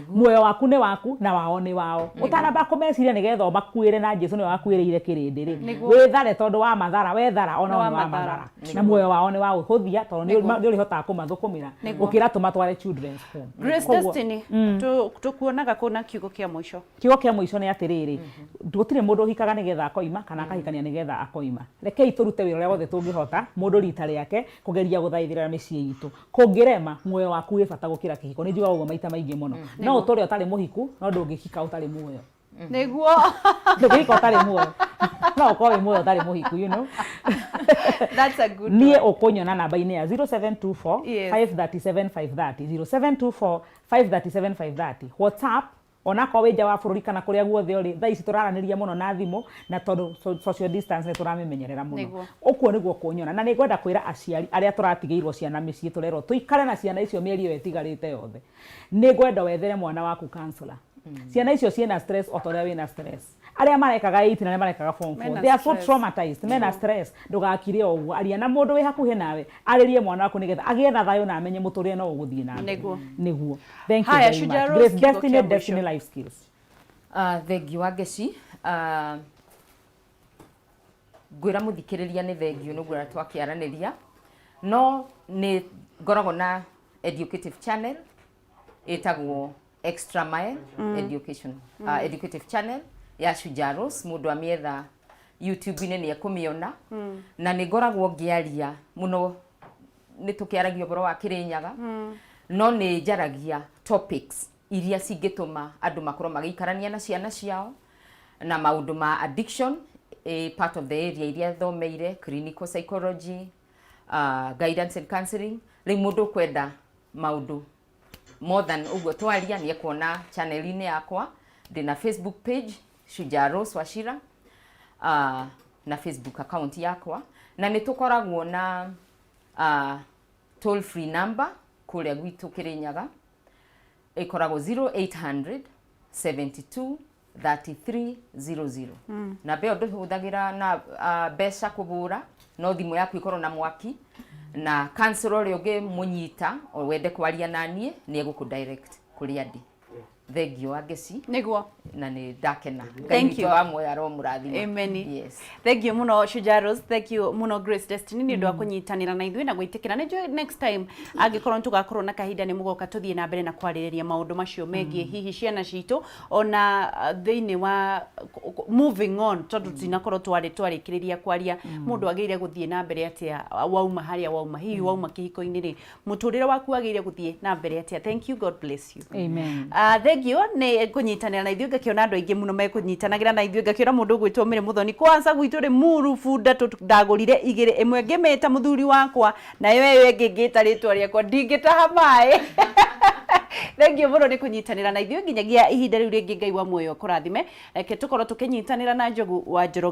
C: Muoyo waku nĩ waku na wao nĩ wao. Ũtanamba kũmeciria nĩgetha ũmakuĩre, na Jesu nĩwe wakuĩrĩire kĩrĩndĩ rĩ, wĩthare, tondũ wa mathara wethara ona o nĩ wa mathara, na muoyo wao nĩ wa ũhũthia, tondũ nĩ ũrĩhotaga kũmathũkũmĩra gũkĩra tũmatware children's home.
A: Grace Destiny, tũkuonaga kũ na kiugo kĩa mũico?
C: Kiugo kĩa mũico nĩ atĩrĩrĩ, gũtirĩ mũndũ ũhikaga nĩgetha akoima kana akahikania nĩgetha akoima. Rekei tũrute wĩra ũrĩa wothe tũngĩhota, mũndũ rita rĩake, kũgeria gũthaithĩrĩra mĩciĩ itũ. Kũngĩrema, muoyo waku wĩ bata gũkĩra kĩhiko. Nĩ njugaga ũguo maita maingĩ mũno. No ũtũre ũtarĩ mũhiku, no ndũngĩhika ũtarĩ muoyo. Ndũngĩhika ũtarĩ muoyo, no ũkorwo wĩ muoyo ũtarĩ mũhiku.
A: That's a good
C: Niĩ
A: one.
C: ũkũnyona namba-inĩ ya 0724 537 530, 0724 537 530, WhatsApp. Onakorwo wĩ nja wa bũrũri kana kũrĩa guothe ũrĩ, thaa ici tũraranĩria mũno na thimũ, na tondũ social distance nĩ tũramĩmenyerera mũno. Ũkuo nĩguo kũnyona. Na nĩ ngwenda kwĩra aciari arĩa tũratigĩirwo ciana mĩciĩ, tũrerwo tũikare na ciana icio mĩeri ĩyo ĩtigarĩte yothe, nĩ ngwenda wethere mwana waku counselor. Ciana icio ciĩna stress o ta ũrĩa wĩna stress. Arĩa marekaga 8 na arĩa marekaga form 4,
A: Mena
C: they are so
A: stress.
C: traumatized, mena stress. Ndũgakire o ũguo, aria na mũndũ wĩ hakuhĩ nawe, arĩrie mwana waku nĩgetha agĩe na thayũ na amenye mũtũrĩre no ũgũthiĩ na mbere. Nĩguo. Thank you
A: Haya,
C: very
A: Shujaa
C: much.
A: Rose,
C: Grace
A: kiugo
C: Destiny,
A: kĩa mũico.
C: Destiny Life Skills.
B: Thengiũ Wangeci. Ngwĩra mũthikĩrĩria nĩ thengiũ nĩ ũguo twakĩaranĩria, no nĩ ngoragwo na educative channel ĩtagwo Extra Mile Education, educative channel ya Shujaa Rose. Mũndũ amĩetha YouTube-inĩ nĩ ekũmĩona, na nĩ ngoragwo ngĩaria mũno. Nĩ tũkĩaragia ũhoro wa Kĩrĩnyaga, no nĩ njaragia topics iria cingĩtũma andũ makorwo magĩikarania na ciana ciao na maũndũ ma addiction, part of the area iria thomeire, clinical psychology. Guidance and counseling. Rĩu mũndũ ũkwenda maũndũ more than ũguo twaria nĩ ekuona channel-inĩ yakwa. Ndĩna Facebook page Shujaa Rose Wachira, na Facebook account yakwa, na nĩ tũkoragwo na toll free number kũrĩa gwitũ Kĩrĩnyaga, ĩkoragwo 0800 72 33 00. Namba ĩyo ndũhũthagĩra na mbeca kũbũra, no thimũ yaku ĩkorwo na mwaki, na counselor ũrĩa ũngĩmũnyita o wende kwaria na niĩ nĩ egũkũ direct kũrĩa ndĩ. Thengio Angeci.
A: Nĩguo.
B: Na nĩ ndakena. Ngai
A: Thank
B: witũ
A: you.
B: wa muoyo aromũrathima.
A: Amen.
B: Yes.
A: Thank you muno Shujaa Rose, thank you muno Grace Destiny nĩ ũndũ wa kũnyitanĩra na ithuĩ na gwĩtĩkĩra. Nĩ njũĩ next time angĩkorwo nĩ tũgakorwo na kahinda nĩ mũgoka tũthiĩ na mbere na kwarĩrĩria maũndũ macio megiĩ hihi ciana citũ ona thĩinĩ wa moving on, tondũ tinakorwo twarĩ twarĩkĩrĩria kwaria mũndũ agĩrĩire gũthiĩ na mbere atĩa wauma harĩa wauma, hihi wauma kĩhiko-inĩ rĩ, mũtũrĩre waku wagĩrĩire gũthiĩ na mbere atĩa. Thank you, God bless you.
C: Amen.
A: Thank you nĩ kũnyitanĩra na ithuĩ. Ngakĩona andũ aingĩ mũno mekũnyitanagĩra na ithuĩ. Ngakĩona mũndũ ũgwĩtwo Mĩrĩ Mũthoni, kwanza gwitũ rĩ muru bunda ndagũrire igĩrĩ, ĩmwe ngĩmĩta mũthuri wakwa nayo ĩyo ĩngĩ ngĩta rĩtwa rĩakwa, ndingĩtaha maĩ. Thank you mũno nĩ kũnyitanĩra na ithuĩ nginyagia ihinda rĩu rĩngĩ. Ngai wa muoyo kũrathime. Reke tũkorwo tũkĩnyitanĩra na Njogu wa Njoroge.